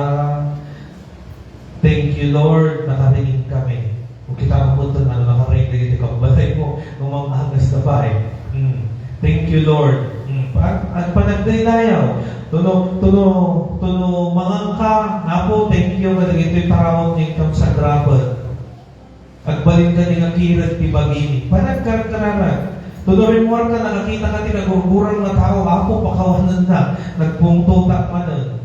Thank you, Lord, nakariing kami. Kung kita mo po ito, ano, nakariing dagiti kabbalay mo, no, mang-angas na pa, eh. Mm. Thank you, Lord. Mm. Pa-, at panagdaydayaw, tuno, tuno, tuno, mangan ka, Apo, thank you, kadagiti tarawon nga inkam sagrapen. Agbalin ka ni nga kirek ti bagimi. Panagkarkararag. Tuno, rimmuar ka, nakakita ka ti nagurgurang nga tao, Apo, pakawanen na, nagpungtotak manen.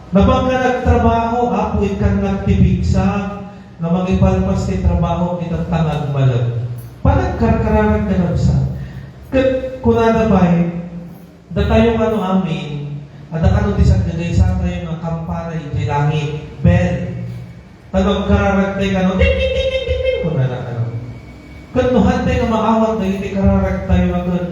Napangka nagtrabaho, Apo, ikkannak ti pigsa nga mangipalpas ti trabaho iti tangag malem. Panagkarkararag, kakabsat. Ket kunada pay, datayo kano amin, adda kano ti saggagaysatayo nga kampana iti langit, bell. Tapno agkararagtay kano, ting, ting, ting, ting, ting, ting, kunana kano. Ket no haantay nga maawat dagiti kararagtayo nga ket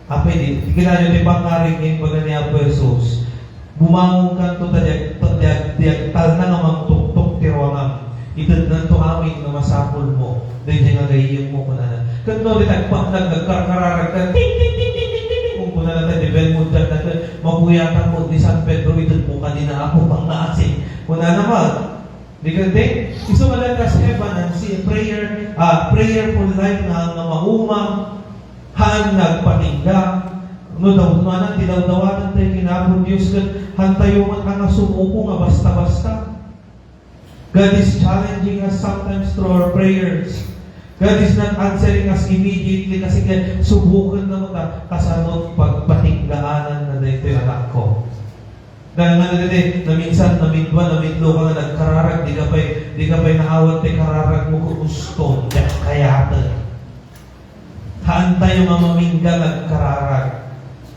Apay di, ti kinayo ti pangarig nga imbaga ni Apo Jesus, "Bumangonkanto ta diag-, ta diag-, diagtalna nga mangtuktok ti ruangam. Itednanto amin nga masapulmo daydiay nga gayyemmo," kunana. Ket no, di nagpa-, nag-, nagkarkararag ka, ting, ting, ting, kunkunana ta di bell mo dyan, nag-, mapuyatanmo ni San Pedro, "Itedmo kadin, Apo, pangngaasi," kunana met. Di kadi? Isu nga, let us have an, ah, si prayer, ah, prayerful life nga, nga mauma, haan nga agpatingga. No daw-, no anan ti dawdawatan tayo ken Apo Dios, ket haantayo met a nga sumuko nga basta-basta. God is challenging us sometimes through our prayers. God is not answering us immediately kasi ket subuken na met a, kasano pagpatinggaanan na daytoy anakko. Dahil nga dagiti, naminsan, namidwa, namidlo ka nga nagkararag, di ka pay, di ka pay naawat ti kararag mo, ket gusto, diak kayaten. Haantayo nga mamingga nga agkararag.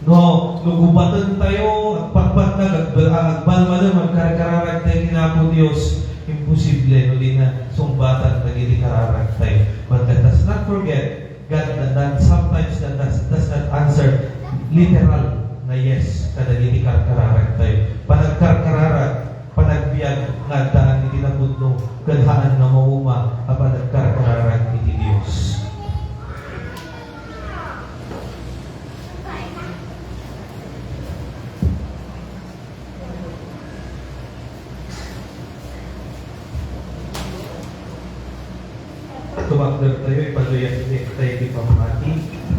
No, no gubatentayo, agpatpatnag, agbal-, agbalmalem, agkarkararag tayo ken Apo Dios, imposible no di na sungbatan dagiti kararag tayo. But let us not forget, God na, na, sometimes na, na, does not answer literal nga yes kadagiti karkararag tayo. Panagkarkararag, panagbiag nga addaan iti napudno, ken haan nga mauma a panagkarkararag iti Dios. Tumakder tayo, ipaduyak tayo ti pammati.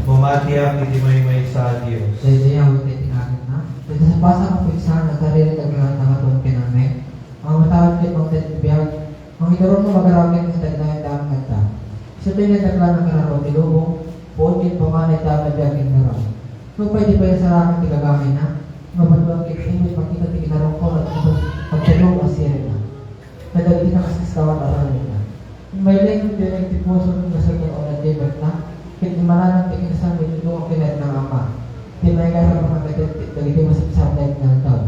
Mamatiak iti maymaysa a Dios. Daydiay awit ti tinagitna. Iti sapasa nga pigsa, nagkariri daglaanna nga tuon ken amin. Ang matawid ket mangted ti biag, mangiturong nga magaramid nga tagnayan daan kanta. Isu ti nadaklan a kararua ti lubong, puot ket pamanay daan a biag ken ngaram. Nupay di pay nasarakan ti gagangayna, nga banua ket immay makita ti kinarungkor a tibok, agtulong a sirenna kadagiti nakasasawa a aramidna. Immay laeng ti uneg ti puso ken gasat nga uneg ti ebetna, ket immananam ti kinasang iti duko ken naitna nga Ama, ti maigaram a pannakatedded dagiti masapsapulna nga aldaw.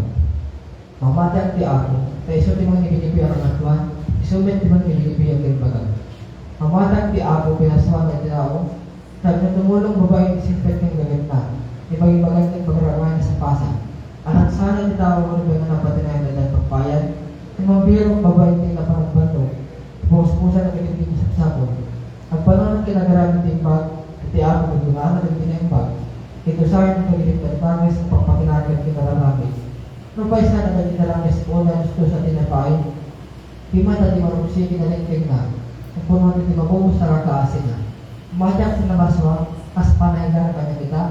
Mamatiak ti Apo, ta isu ti mangnibigibi a kangatoan, isu met ti mangnibigibi a kaimbagak. Mamatiak ti Apo, pinasuanna ti tao, tapno tumulong babaen ti singpet ken gagitna, ti bagbagaan ken pagramay a sapasa. Anak sana ti tao, wenno nga napatinayan nga addan pagbayad, ti mambirok babaen ti napanagbannog, ti puspusana dagiti masapsapul. Agpananom ken agaramid ti imbag, iti Apo gudgudana dagiti naimbag. Ket usayen dagiti tagtagis a pagpakinagan ken aramid. Nupay saan a dagiti narames, unay a gusto sa ti napaay, di mata ti marugsi ken nalingkegna, umpuno ti mabubus a rakaasina. Madiak ti nabasua, kas panahigan kaniak ita,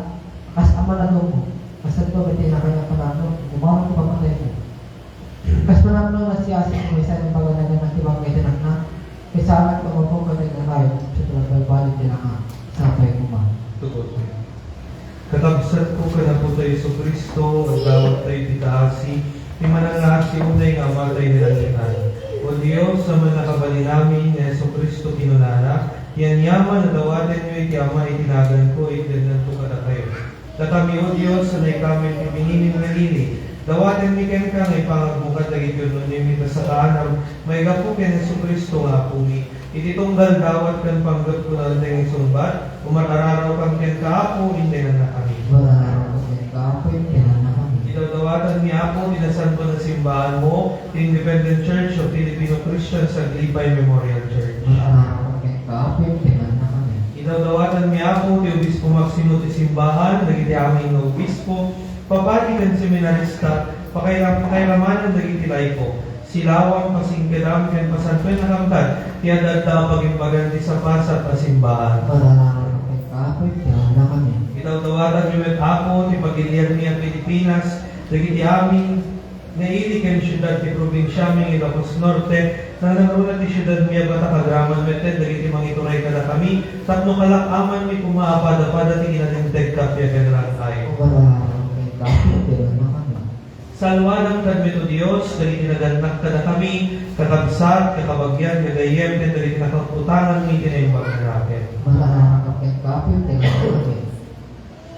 kas ama na dumo, kas sadto met ti nakaniak panagno, umawat ti papatayko. Kas panagno nga siasino maysa nga paganagan ti bangkay ti anakna, ket saanak nga umabung kadagiti narayo, sa tulagbalbaliw ti naka, sapay koma. Tugot. Kakabsatko ken Apotayo Jesu-Cristo, agdawat tayo ti kaasi, ti manangngaasi unay nga Ama tayo nga nakitan. O Dios, a Mannakabalin amin, ni Jesu-Cristo kinunana, ti aniaman a dawatenyo iti Ama iti naganko, itednanto kadakayo. Dakami, O Dios, a naikamin ti bininim nga ili, dawatenmi kenka nga ipangagmo kadagiti unegmi ta sakaanam, maigapu ken Jesu-Cristo nga Apomi. Iti tunggal dawat ken panggepko nga adda nga isungbat, umarararawkam kenka, Apo, intengannakami. Umarararawkam kenka, Apo, intengannakami. Idawdawatanmi, Apo, ti nasantoan a simbaanmo, ti Independent Church of Filipino Christians Aglipay Memorial Church. Umarararawkam kenka, Apo, intengannakami. Idawdawatanmi, Apo, ti Obispo Maximo ti simbahan, dagiti amin nga obispo, papadi ken seminarista, pakairam-, pakairamanan dagiti laiko. Silawam, pasingkedam, ken pasantoenakam kad ti adda a pagimbagan ti sapasat a simbaan. Umarararawkam kenka, Apo, intengannakami. Idawdawatanmi met, Apo, ti pagilianmi a Pilipinas, dagiti amin nga ili ken siudad ti probinsiami nga Ilocos Norte, nangnangruna ti siudadmi a Batac agraman met dagiti mangituray kadakami, tapno kalak-amanmi koma a padapada ti kinalinteg, kappia ken rangkay. Umarararawkam kenka, Apo, intengannakami. Salwadam kad met, O Dios, dagiti nagannak kadakami, kakabsat, kakabagian, gagayyem, ken dagiti nakakutangam iti naimbag nga nakem. Umarararawkam kenka, Apo, intengannakami.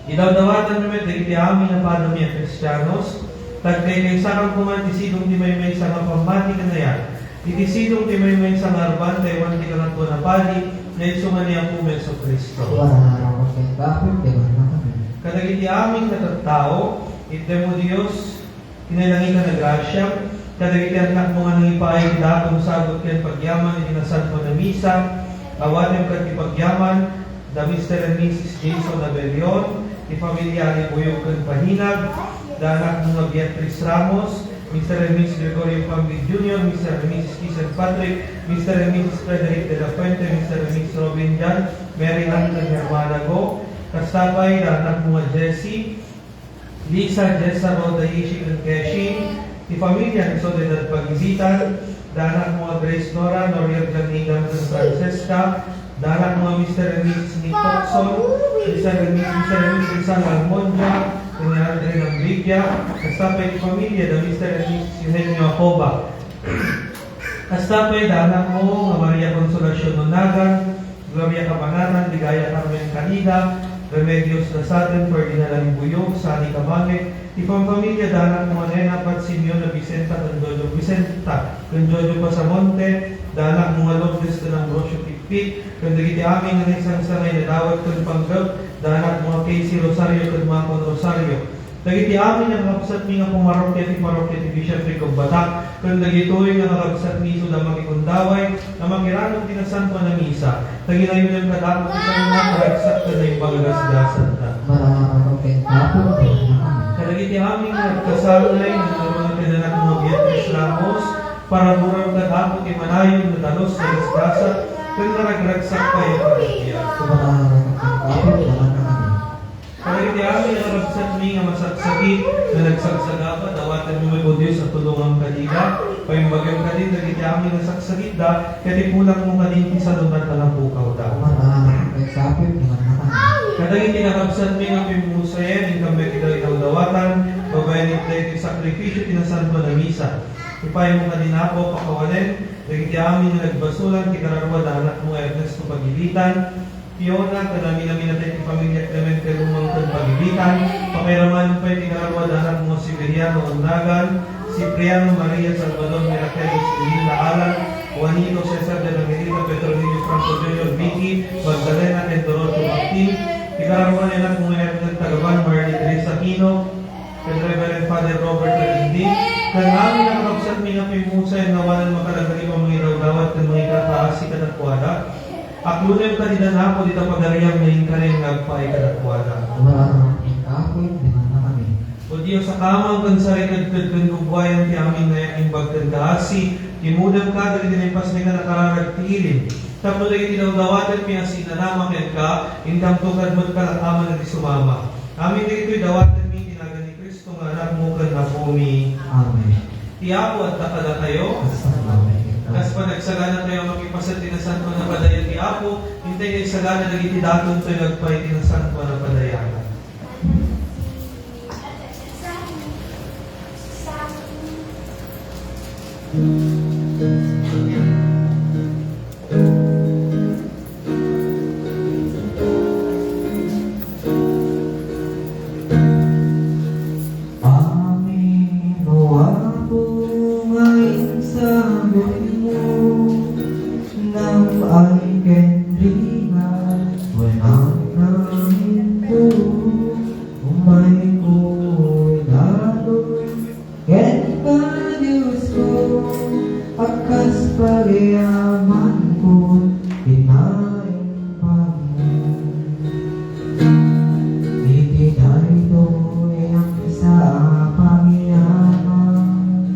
Idawdawatanmi met dagiti amin a padami a Kristianos, ta agkaykaysakan koma ti sidong ti maymaysa nga pammati ken ayat. Iti sidong ti maymaysa nga arban ta awan ti Kangatoan a Padi, Nga isu nga ni Apomi Jesu-Cristo. Awan a naraman ken Apo, ti amanna kami. Kadagiti amin nga tattao, itdem, O Dios, kinailangitan a grasiam, kadagiti annakmo nga nangipaay iti daton, sagut ken pagyaman iti Nasantoan a Misa, awatem kadagiti pagyaman da Mister and Missus Jason Abelion, ti familia Alibuyog ken Pahinag, da annakmo nga Beatriz Ramos, Mister and Missus Gregorio Pambi Junior, Mister and Missus Kisen Patrick, Mister and Missus Frederick de la Fuente, Mister and Missus Robin Jan, Mary Ann ken Hermana Go, kasta pay da annakmo nga Jessie, Lisa, Jessa, Rhoda, Yishi ken Keshi, ti familia ni Soledad Pagibitan, da annakmo nga Grace Nora, Noriel Janina ken Francesca, da annakmo nga Mister and Missus Nick Coxon, Mister and Missus, Mister and Missus Rizal Almondia, ken ni Aldrin Ambidia, kasta pay ti familia da Mister and Missus Eugenio Acoba. Kasta pay da annakmo nga Maria Consolacion Unagan, Gloria Cabanatan, Ligaya Carmen Calida, Remedios Dasaten, Ferdinand Alibuyo, Sani Cabange, ti pamfamilia da annakmo nga Nena, Pat Simeon, Vicenta, ken Jojo Vicenta, ken Jojo Pasamonte, da annakmo nga Lourdes ken Ambrosio Pitpit, ken dagiti amin nga naisangsangayan a dawat ken panggep, da annakmo nga Casey Rosario ken Makon Rosario, dagiti amin a kakabsatmi nga pumarokia ti parokia ti Bishopric of Batac, ken dagitoy nga kakabsatmi isu da makigundaway nga makirarag ti Nasantoan a Misa, ta ginayunem kadakami ti kayat nga karagsak ken naimbag a gasgasanda. Mararagsak ken Apo, Kadagiti amin nga agkasangay, nga nangruna ken annakmo nga Beatriz Ramos, paraburam kad Apo ti manayon nga talus nga gasgasa, ken naragragsak pay a pagbiag. Mararagsak ken Apo, Kadagiti amin a kakabsatmi nga masagsagit, nga nagsagsagaba, dawatenmo met, O Dios, a tulongam kadida, paimbagem kadin dagiti amin a sagsagitda, ket ipulangmo kadin ti salungat a napukawda. Kadagiti kakabsatmi nga pimmusayen, inkam met ida idawdawatan, babaen iti daytoy sakrifisio ti Nasantoan a Misa. Ipaymo kadin, Apo, pakawanen dagiti amin nga nagbasolan, ti kararua da annakmo nga Ernesto Pagibitan, Fiona, ken amin-aminatay ti pamilia Clemente Lumang ken Pagibitan, pakairamanen pay ti kararua da annakmo nga Severiano Undagan, Cipriano, Maria, Salvador, Miracle, Linda, Alan, Juanito, Cesar de la Merita, Petronilio, Franco Junior, Vicky, Magdalena, ken Dorothy Martin, ti kararua da annakmo nga Ernest Tagaban, Marley Grace Aquino, ken Reverend Father Robert Lagindi, ken amin a kakabsatmi nga pimmusayen nga awanen makalagrima mangidawdawat ken mangikakaasi kadakuada. Aklonem kadida, Apo, dita pagariam nga inkarem nga agpaay kadakuada. Mararagsak ken Apo, Kadagiti amin. O Dios a kaamang ken sarikedked ken gubbuayan ti amin nga naimbag ken kaasi, imudemka dagiti naipasnekan a kararag ti ilim. Tapno dagiti dawdawatenmi a sinanama kenka, inkamto kad met kalakaman a di sumama. Amin dagitoy dawatenmi iti nagan ni Cristo nga Anakmo ken Apomi. Amen. Ti Apo adda kadatayo. Kas panagsagana tayo a makipaset ti nasantoan a padayan ti Apo, intay nga isagana dagiti datonto nga agpaay ti nasantoan a padayan. Amin, O Apo, nga insagutmo, nam-ay ken rina, wen amnaminto, umayko idalon, kenka, Diosko, a kas pagayamanko, tinaimbagmo. Iti daytoy a misa a pagyaman,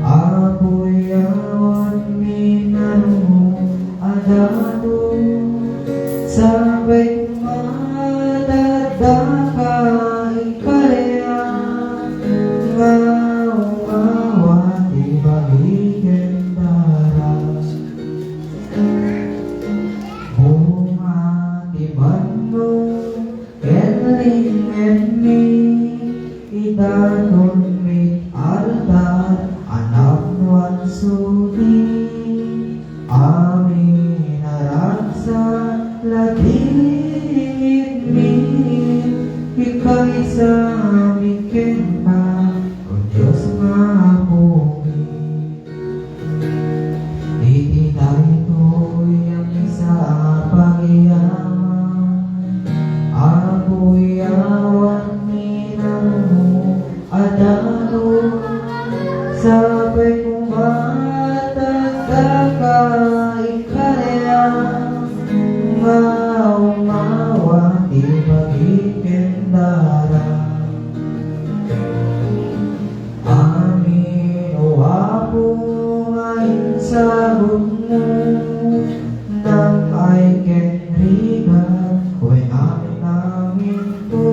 Apo, yawanmi nanumo a daton, sabay madaddaka ikariak nga umawa ti bagi ken daras. Bunga ti banno ken lingedmi, idatonmi altar a napnuan suli. Amin a ragsak, ladingitmi, ikaisami kenka, O Dios nga Apomi. Iti daytoy a misa a Nga umawat ti bagi ken dara. Amin, O Apo, nga insagutmo, nang ay ken rigat, wen amin-aminto,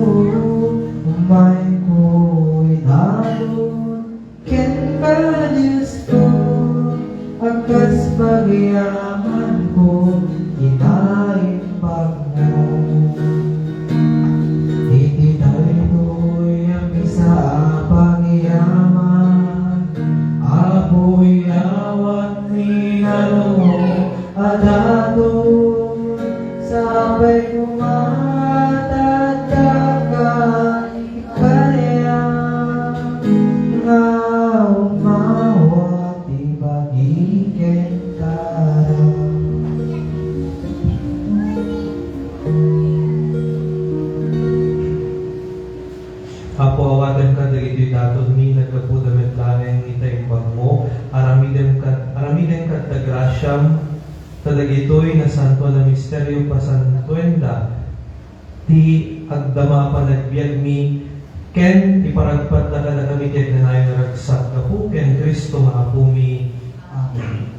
umayko idalon kenka, Diosko, a kas pagyamanko, kinaimbagmo. Iti daytoy a maysa a pagyaman, Apo, iyawatmi ngarud a daton, sapay koma ta addaka kaniak nga umawat ti bagi ken dara. Apo, awatem kadagitoy datonmi, naggapuda met laeng ita imbagmo. Aramidem kad-, aramidem kadta grasiam, ta dagitoy nasantoan a misterio, pasantoenda ti agdama a panagbiagmi, ken iparagpatda kadakami ti agnanayon a ragsak gapu ken Cristo nga Apomi. Amen.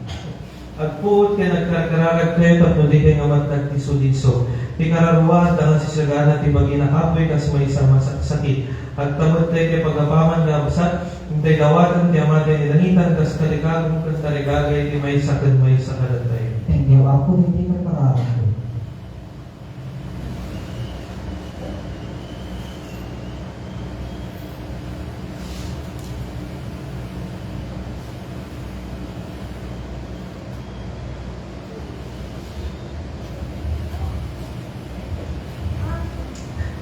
Agpuot ken agkarkararagtayo tapno daytoy nga matnag ti sudiso. Ti kararua, adda nga sisiagana ti bagina, Apoy, kas maysa a masaksakit. Agtamedtayo iti pagapaman nga absat, intay dawaten ti Ama ti anilangitan, kas tarigagum ken tarigagay ti maysa ken maysa kadatayo. Thank you, Apo, daytoy nga kararagtayo.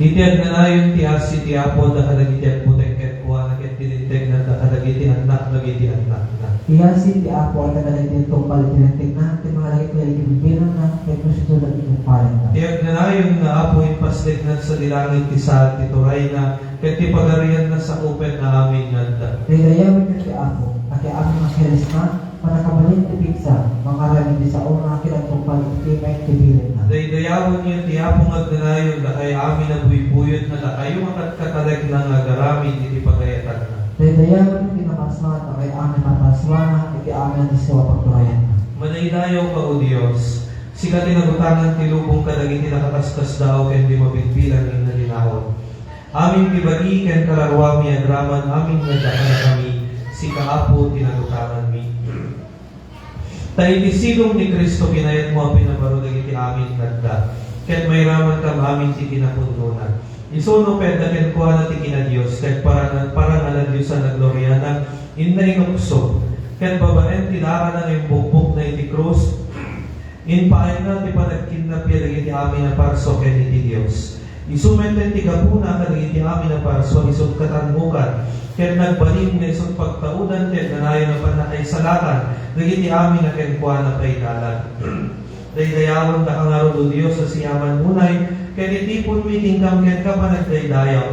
Iti agnanayon ti asi ti Apo adda kadagiti agbutek kenkuana, ket ti lintegna adda kadagiti annak dagiti annakna. Ti asi ti Apo adda kadagiti agtungpal iti lintegna, ket mga dagitoy iti bibilangna, ket no sido dagiti agpalengna. Ti agnanayon nga Apo, impasdekna sadi langit ti saad ti turayna, ket ti pagarianna sakupenna amin nga adda. Daydayawen ti Apo, a ti amin nga kirisna, mannakabalin ti pigsa, mangaramid ti saona, ket agtungpal iti timek ti bilinna. Daydayawenyo ti Apo nga agnanayon, dakay amin a buybuyotna, dakayo nga katkatalekna nga agaramid iti pagayatanna. Daydayawen ti naparsua, dakay amin a parsuana, iti amin a disso a pagturayanna. Madaydayaw ka, O Dios, sika ti nagutangan ti lubong kadagiti nakaskasdaaw ken di mabigbilang nga inalinaon. Amin ti bagi ken kararuami agraman amin nga adda kadakami, sika, Apo, ti nagutanganmi. Ta iti sidong ni Cristo, kinayatmo a pinabaro dagiti amin nga adda, ket mairaman kam amin ti kinapudnona. Isu no pay adda kenkuana ti kinadios, ket parangan-, paranganan Dios a nagloriana, inna inuksob, ket babaen ti darana nga imbukbokna iti krus, impaayna ti panagkidnapya dagiti amin a parso ken iti Dios. Isu met ti gapuna kadagiti amin a parso, isu katanmokan, ket nagbalin nga isu pagtaudan ti agnanayon a pannakaisalakan dagiti amin a kenkuana paidalan. Daydayawendaka ngarud, O Dios, a siaman unay, ket iti tiponmi ti inkam kenka panagdaydayaw.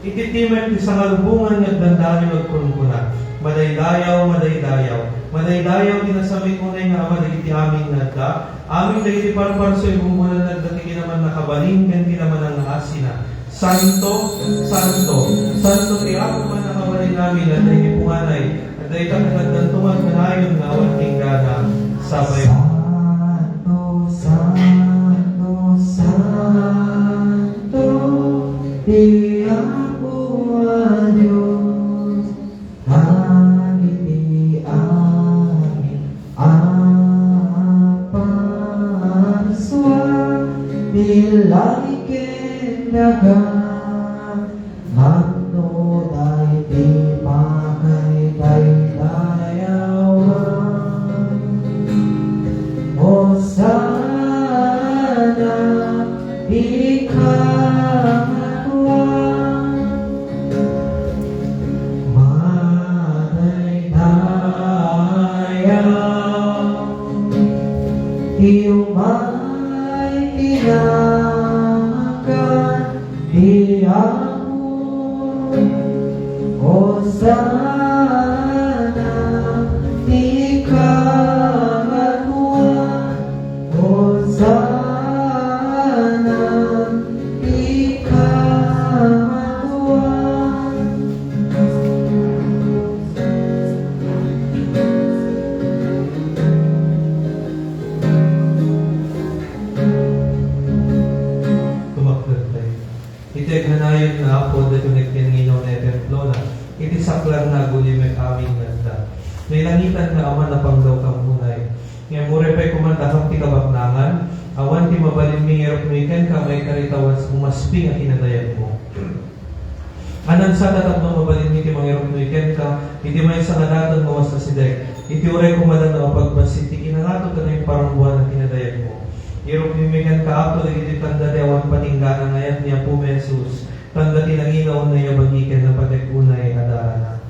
Iti timek ti sangalubongan nga agdandayo agkunkuna, "Madaydayaw, madaydayaw, madaydayaw ti nasamit unay nga Ama dagiti amin nga adda, amin dagiti parparso, ibunggolanna adda ti kinamannakabalin ken kinamanangaasina. Santo, santo, santo ti Apo a Mannakabalin amin, adda iti punganay." Dayta ket addanto nga agnanayon nga awan inggana, sapay. Santo, santo, santo, ti Apo a Dios, dagiti amin a parsuan, ti langit ken daga, Mangnuday ti pakaidaydayawan. Hosanna ti kangatoan. Madaydayaw ti umay ti nagan ti Apo. Hosanna ti kangatoan. Hosanna Sana ikaw. Tumakder tayo. Iti agnanayon nga Apo, daytoy nagtianginaw nga templo na, iti saklang nga aguli met amin nga adda. Nailangitan nga Ama, napangdaw kam unay. Ngem uray pay koma dakam ti kabaknangan, awan ti mabalinmi nga iruknoy kenka, maikari ta umasping a kinadayagmo. Anansa ta tapno mabalinmi ti mangiruknoy kenka, iti maysa nga daton nga umasideg, iti uray koma dakam a pagbassit ti kinangato ken naiparangbuan a kinadayagmo. Iruknoymi kenka, Apo, dagiti tanda ti awan patinggana nga ayat ni Apomi Jesus, tanda ti nangina unay a bagi ken napatek unay a darana.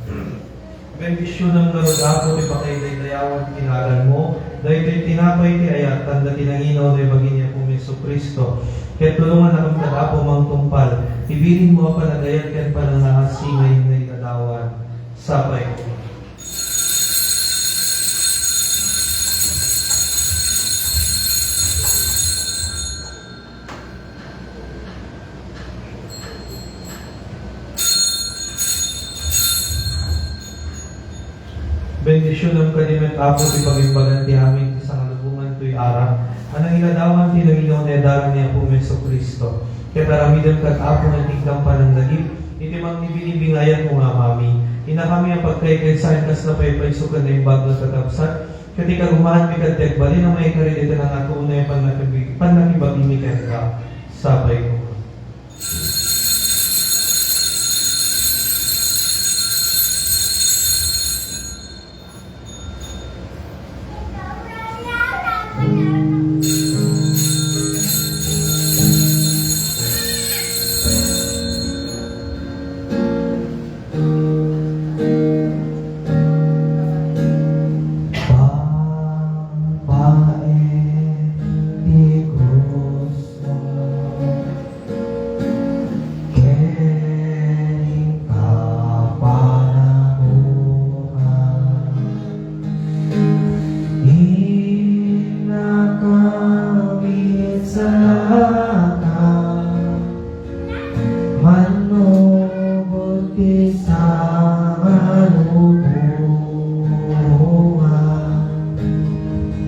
Bendisionam ngarud, Apo, ti pakaidaydayawan ti naganmo, daytoy tinapay ti ayat, tanda ti nangina unay bagi ni Apomi Jesu-Cristo. Ket tulongannakam kad Apo mangtungpal ti bilinmo a panagayat ken panangngaasi nga innailadawan. Sapay ko. Bendisionam kadi met, Apo, ti pagimbagan ti amin ti sangalubongan toy arak a nangiladawan ti nangina unay a darana ni Apomi Jesu-Cristo. Ket aramidem kad, Apo, nga inkam pananglagip iti mangnibininbingayatmo nga Amami. Innakami a pagkaykaysaen kas napaypayso ken naimbag nga kakabsat, ket ikagumaanmi kad ti agbalin a maikari dayta nangato unay a pannakibi-, pannakibagimi kenka. Sapay ko. Babaen ti krusmo, ken inka panaguan. Innakami salaka, mannugot ti sangalubongan.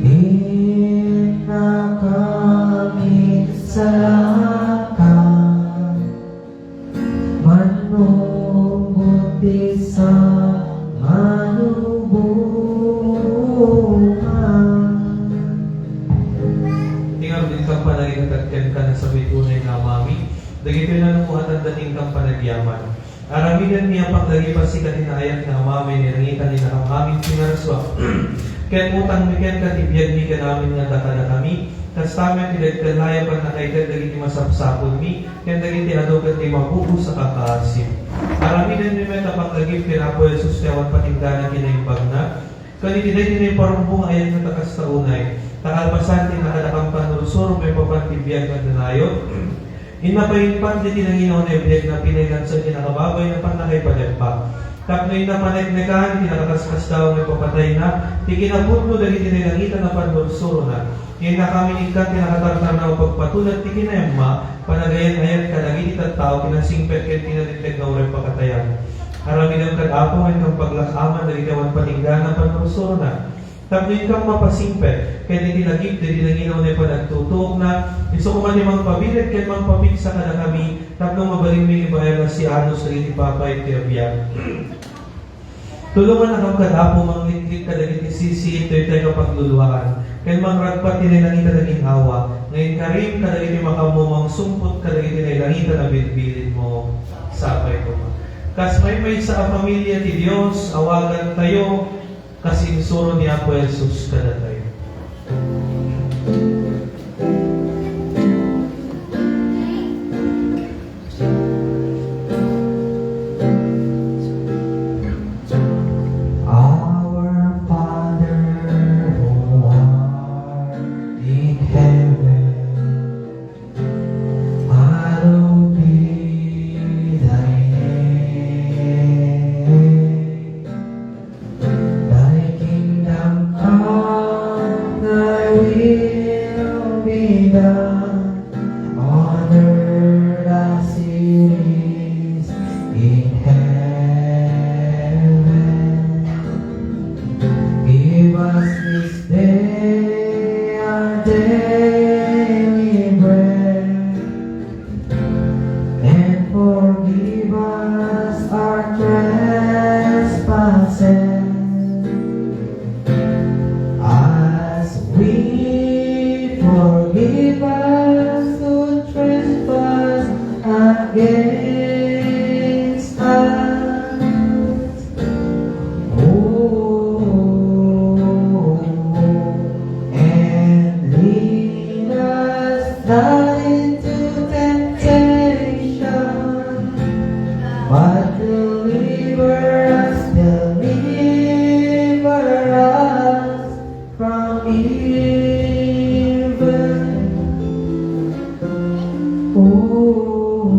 Innakami salaka, mannugot ti sangalubongan. Iti ngarud, inkam panagikkat kenka, nasapit unay nga Amami, dagitoy nanunguatan ti inkam panagyaman. Aramidenmi a panglagip a sika ti naayat nga Amami, nailangitan ni amin pinarsuak. Ket utangmi kenka ti biagmi ken amin nga adda kadakami, kasta met ti dagiti layapan a nakaitedmi dagiti masapsapulmi, ken dagiti adu ken ti mabubos a kakaasim. Aramidenmi met a panglagip ken Apo Jesus ti awan patinggana ti naimbagna, ken iti daydi naiparumbong a ayat nga ta kasta unay, ta kalpasan ti nakadakam pannursuro maipapan ti biag nga kanayon. Inna pay impanda ti nangina unay a biagna, pinailansa ti nakababay a pannakaipadagpa. Tapno inna paneknekan ti nakakaskasdaaw nga ipapatayna, ti kinapudno dagiti nailangitan a pannursurona. Innakami ikkan ti nakatartarnaw a pagpatulad ti kinayamna, panagayat-ayat kadagiti tattao, kinasingpet ken kinadengdeng nga uray pakatayan. Aramidem kad Apo nga inkam paglak-aman dagiti awan patinggana a pannursurona. Tapno inkam mapasingpet, ken iti lagip daydi nangina unay panagtutuokna, isu koma ti mangpabileg ken mangpapigsa kadakami, tapno mabalinmi ibayanas ti anus dagiti papait ti abiag. Tulongannakam kad Apo mangliklik kadagiti sisiit daytoy kapagluluaan, ken mangragpat ti nailangitan a gin-awa, nga inkarim kadagiti makaammo mangsumpot kadagiti nailangitan a bilbilin mo. Sapay koma. Kas maymaysa a familia ti Dios, awagantayo, kas insuro ni Apo Jesus kadatayo. Our Father who art in heaven, hallowed be thy name. Thy kingdom come, on earth as it is in heaven. Give us this day our daily bread, and forgive us our trespasses, as we forgive us who trespass against us. Oh, and lead us not into temptation, but deliver us, deliver us from evil. Oh.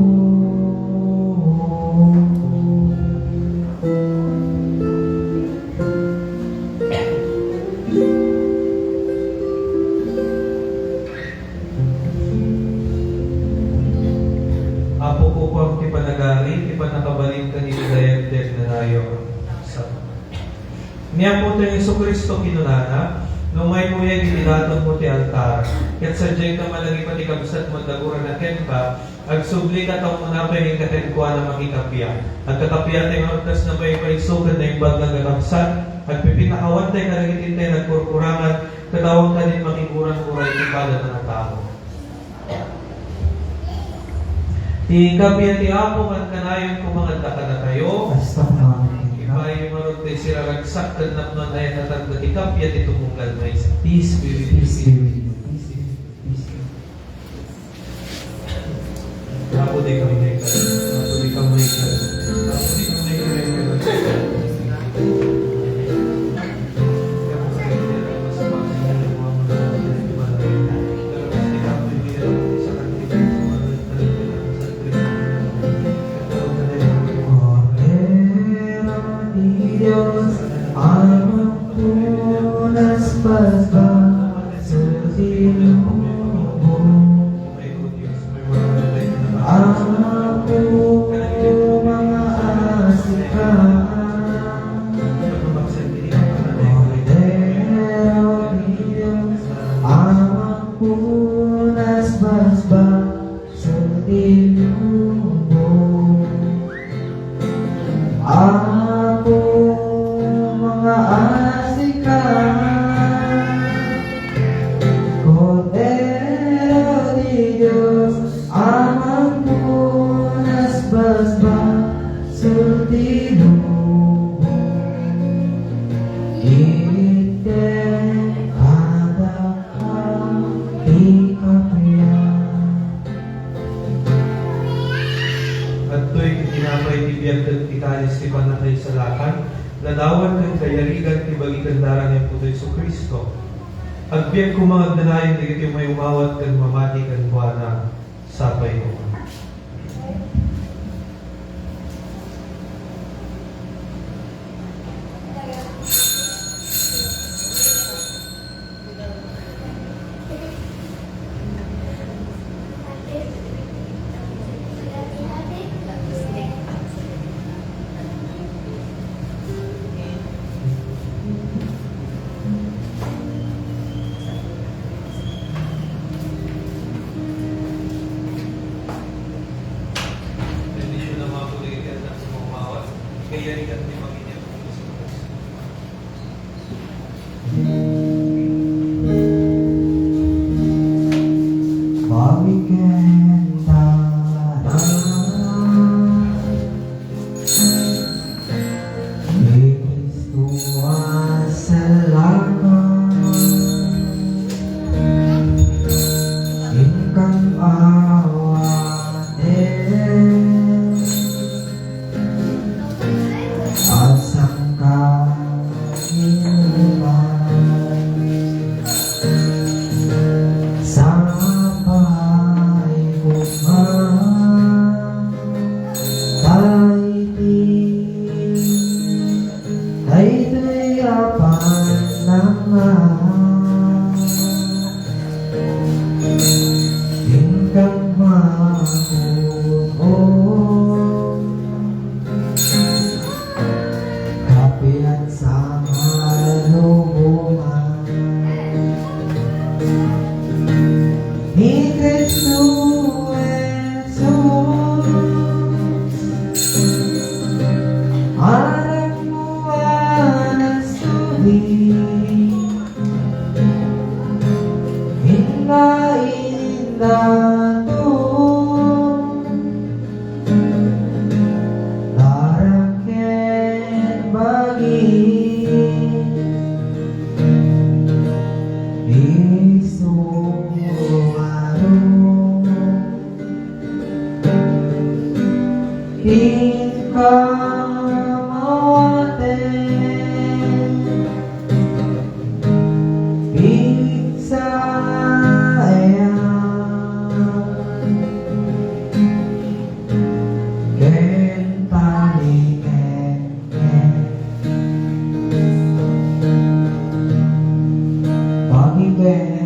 Apo, kukuam ti panagari, ti pannakabalin ken iti dayag ti agnanayon. Sa- Ni Apotayo Jesu-Cristo kinunana, "No umaymo iti latummo ti altar, ket sadiay ka malagip a ti kabsatmo dagurana kenka, agsublika ta umuna pay kenkuana makikappia. Agkakappia ti nga kas napaypayso ken naimbag nga agkakabsat, agpipinakawan tay kadagiti nagkurkurangan, ket awan kadin makiguran-gura iti padana nga tao." Ti kappia ti Apo kankanayon koma nga adda kadatayo. Kasta met. Ipaay ngarud ti siraragsak ken napno a nayatatag ti kappia ti tumunggal maysa. Peace be with you. Peace be with you. Peace be with you. Peace be with you. Apo, di kami naikkan. Apo, di kami naikkan. Apo, di kami naikkan. Kordero ti Dios, amang punas basbas, susinubo. Apo, mga asika. Kordero ti Dios, amang punas basbas, susinubo. Apo, mga asika. Kordero ti Dios, amang punas basbas, susinubo. Iti kadakayo ti kappia. Adtoy ti tinapay ti biag ket ti kalis ti pannakaisalakan, ladawan ken kayarigan ti bagi ken dara ni Apotayo Jesu-Cristo. Agbiag koma nga agnanayon dagiti umayumawat ken mamati kenkuana. Sapay koma. Bendisyona, Apo, dagiti anak mo, mawat. Kayarigan ti Panginoon. Mabiit ken dara ni Cristo a salakan, inkan awanen. Asangka inuman, sapay koma daytoy, daytoy a panangan. Ato, arak ken bagi, isu nga adu, inka mawaten. Pigsaya ken talinged, pagibendara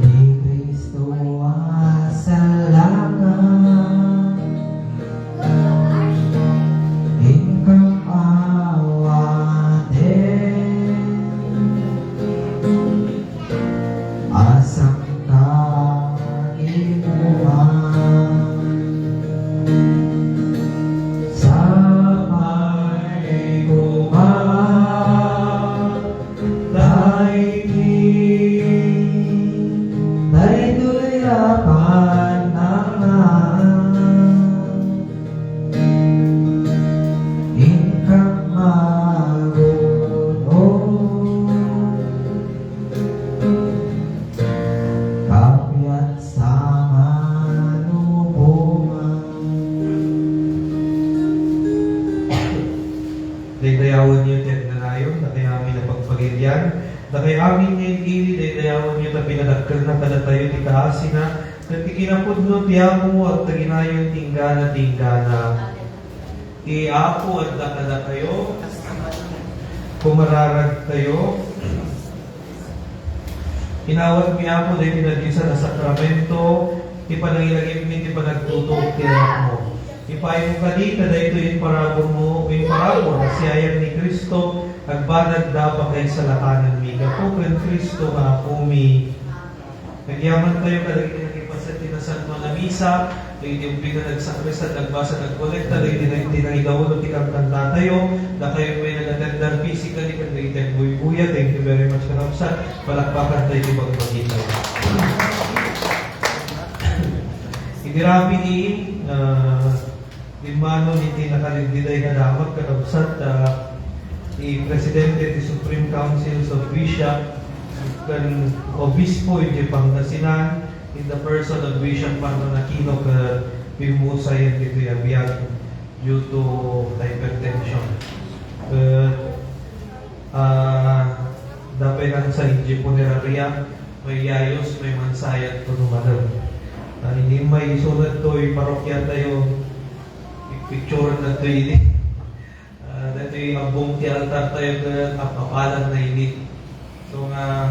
ni Cristo a salaka. Inka awaten a sangkagimbuan. Sapay koma daydi, daytoy a panangan. Inka magun-o, kapiat sa manupungan. Daydayawenyo ti agnanayon, dakay amin a pagpagirian, dakay amin nga ili, daydayawenyo ta pinadakkelna kadatayo ti kaasina, ket ti kinapudno ti Apo agtaginayon ti inggana ti inggana. Ti Apo adda kadakayo. Kumararagtayo. Inawatmi, Apo, daytoy naddiosan a sakramento, ti panangilagipmi ti panagtutuok ti Anakmo. Ipaaymo kadi ta daytoy imparabur-, imparabur a siayan ni Cristo, agbanag da pakaisalakanan mi. Gapu ken Cristo nga Apomi. Nagyamantayo kadagiti nakipaset ti Nasantoan a Misa, dagiti ubbing nga nagsakristan, nagbasa, nagkolekta, dagiti nag-, ti nangidaolo ti kantantatayo, dakayo met nga nag-attendar physically, ken dagiti agbuybuya, thank you very much, kakabsat. Palakpakantayo ti bagbagitayo. Idi rabii, ah, Dimmanon iti nakaligdiday nga damag, kakabsat, ah, ti Presidente ti Supreme Council of Bishop ken Obispo iti Pangasinan, in the person of Bishop Marlon Aquino, ket pimmusayen ditoy a biag due to hypertension. Ket, ah, dapay lang sa idiay punerarya, may yayos, may mansayat, kuno madam. Ah, idi may isunod toy parokiatayo, picturen na to ini. Ah, datoy abbong ti altar tayo ket appapalan na ini. So nga,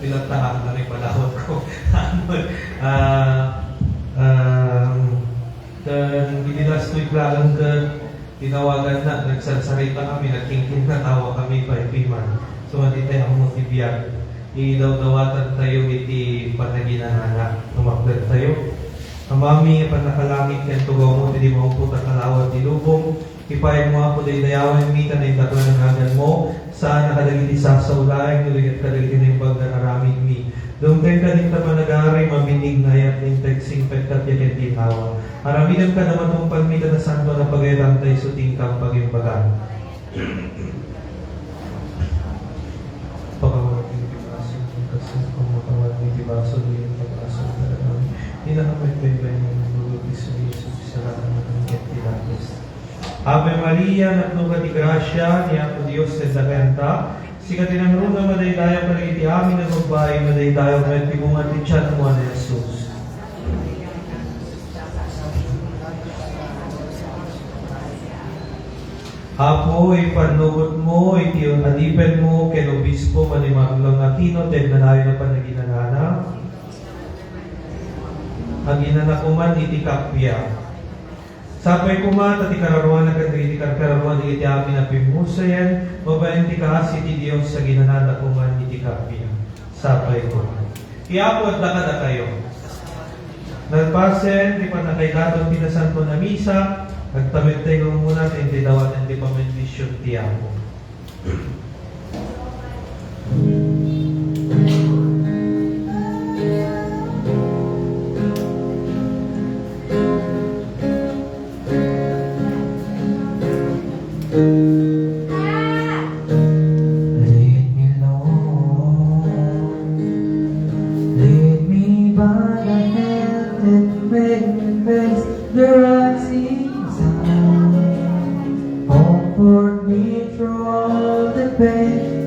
pilatta nga, ano yung palawag ko? Ah, um, then, idi last week lang ket tinawagan na, nagsarsarita kami, nagkingking na tawa kami, pay piman. So, nga di tayo ammo ti biag. Idawdawatan tayo iti panaginana, tumakder tayo. Amami, a pannakalangit, ken tugawmo ti di mangput a kalawa ti lubong. Ipaaymo, Apo, daydayawenmi ta naindaklan nga naganmo, saan a kadagiti sasao laeng, no di ket kadagiti naimbag nga aramidmi. Dumteng kadi ta panagari, mabinig nga ayat, integ, singpet, kappia ken ginnawa. Aramidem kada matungpalmi ta nasantoan a pagayatan ta isu ti inkam pagimbagan. Pakawan iti baso, kasla pamakawan iti baso, di pag-aso, pagkawan. Inaamay pay pay ng lulu ti San Jesus, ti salakan ng ingat ti lapis. Ave Maria, napno ka ti gracia, ni Apo Dios ken dakenta, sika ti nangruna madaydayaw kadagiti amin a babbai, madaydayaw met ti bunga ti tianmo a ni Jesus. Apo, ipannubotmo iti adipenmo ken obispo Manny Marlon Aquino ti agnanayon a panaginanana. Aginana koman iti kappia. Sapay koma ta ti kararuana ken dagiti karkararuana dagiti amin a pimmusayen, babaen ti kaasi ti Dios, aginanada koman iti kappia. Sapay koma. Ti Apo adda kadakayo. Nalpasen ti pannakaidaton ti Nasantoan a Misa, agtamedtayo nga umuna ta intay dawaten ti pamendisyon ti Apo.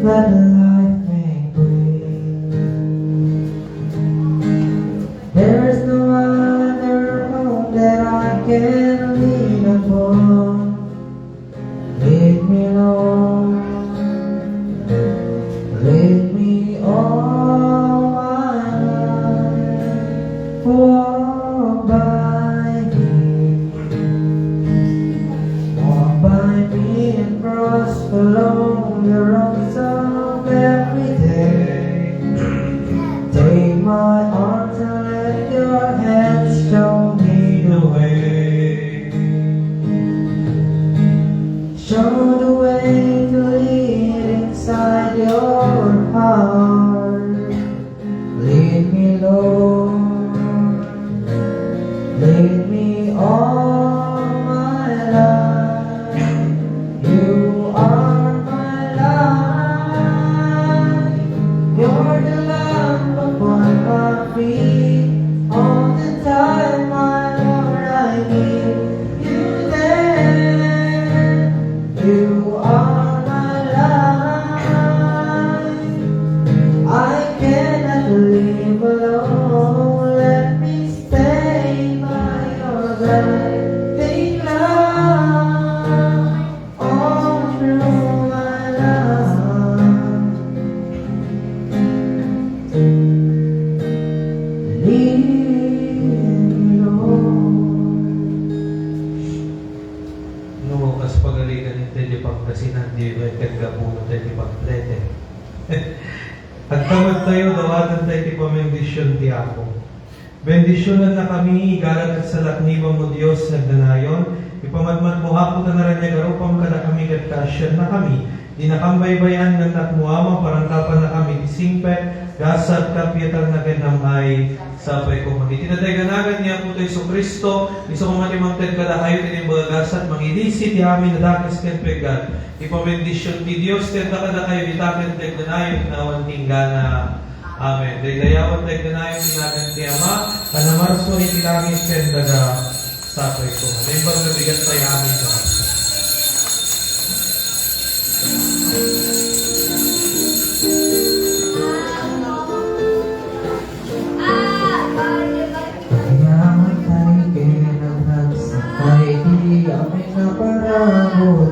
that life may bring. There is no other hope that I can lean upon. Lead me, Lord, lead me all my life. Walk by me, walk by me and cross along the roads of every day. Take my arms and let your hands show me the way. Show the way to lead inside your heart. Lead me, Lord. Lead me all my life. You are my life. You're the lamp upon my feet. All the time, my Lord, I need you there. You are my life. I cannot live alone. Let me stay by your guiding light all through my life. Lead me, Lord. No, kas pagarigan iti di pagkasinan, di ket gapu no ti pagplete. Agtamagtayo, dawatentayo ti pamendisyon ti Apo. Bendisionannakami, igara ket salaknibam, O Dios, nagnanayon. Ipamadmadmo, Apo, ta naraniag a rupam kadakami ket kaasiannakami. Dinakam baybay-an, ngem tapno a maparangkapannakami ti singpet, gasat, kappietanna ken nam-ay, sapay koma. Iti natay ganagan ni Apotayo Jesu-Cristo, isu koma ti mangted kadakayo iti imbag a gasat, mangidisi ti amin a dakes ken peggat. Ti pamendisyon ti Dios kenta kadakayo ita ken ti agnanayon awan tinggana. Amen. Daydayawen ti agnanayon ti nagan ti Ama, a namarso iti langit ken daga. Sapay koma. Naimbag nga bigat tayo amin. Agyaman tayo ken agnagsakay ti amin a parabur.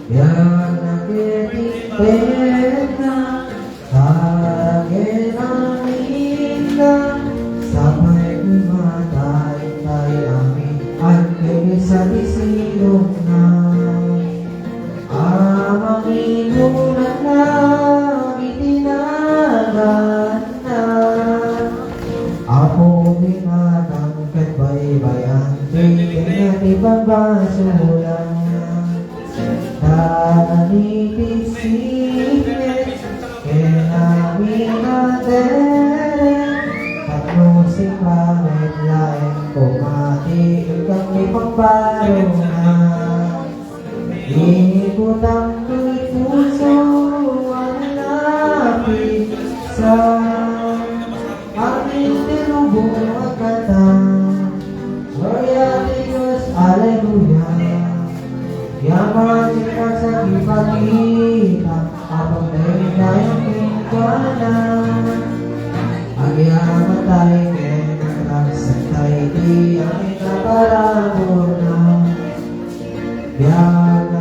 Biag na ket imbag na, agen amin na, sapay koma ta intay amin, agkagsa ti sidongna. Amanginunan na iti naganna. Apo ti matangkad baybay-an, ti tengnga ti pagbasolan. Tani ti singpet, ken amin a dereng, tapno sika met laeng koma ti inkam ti pagbaruna. Ikutam ti puso a napisan, amin ti lubong a kanta. Gloria ti Dios, aleluya. Yaman ti kasakipakita, apagdaydayan kenkuana. Agyaman tayo ken agnagsakay ti amin a paraburna. Biag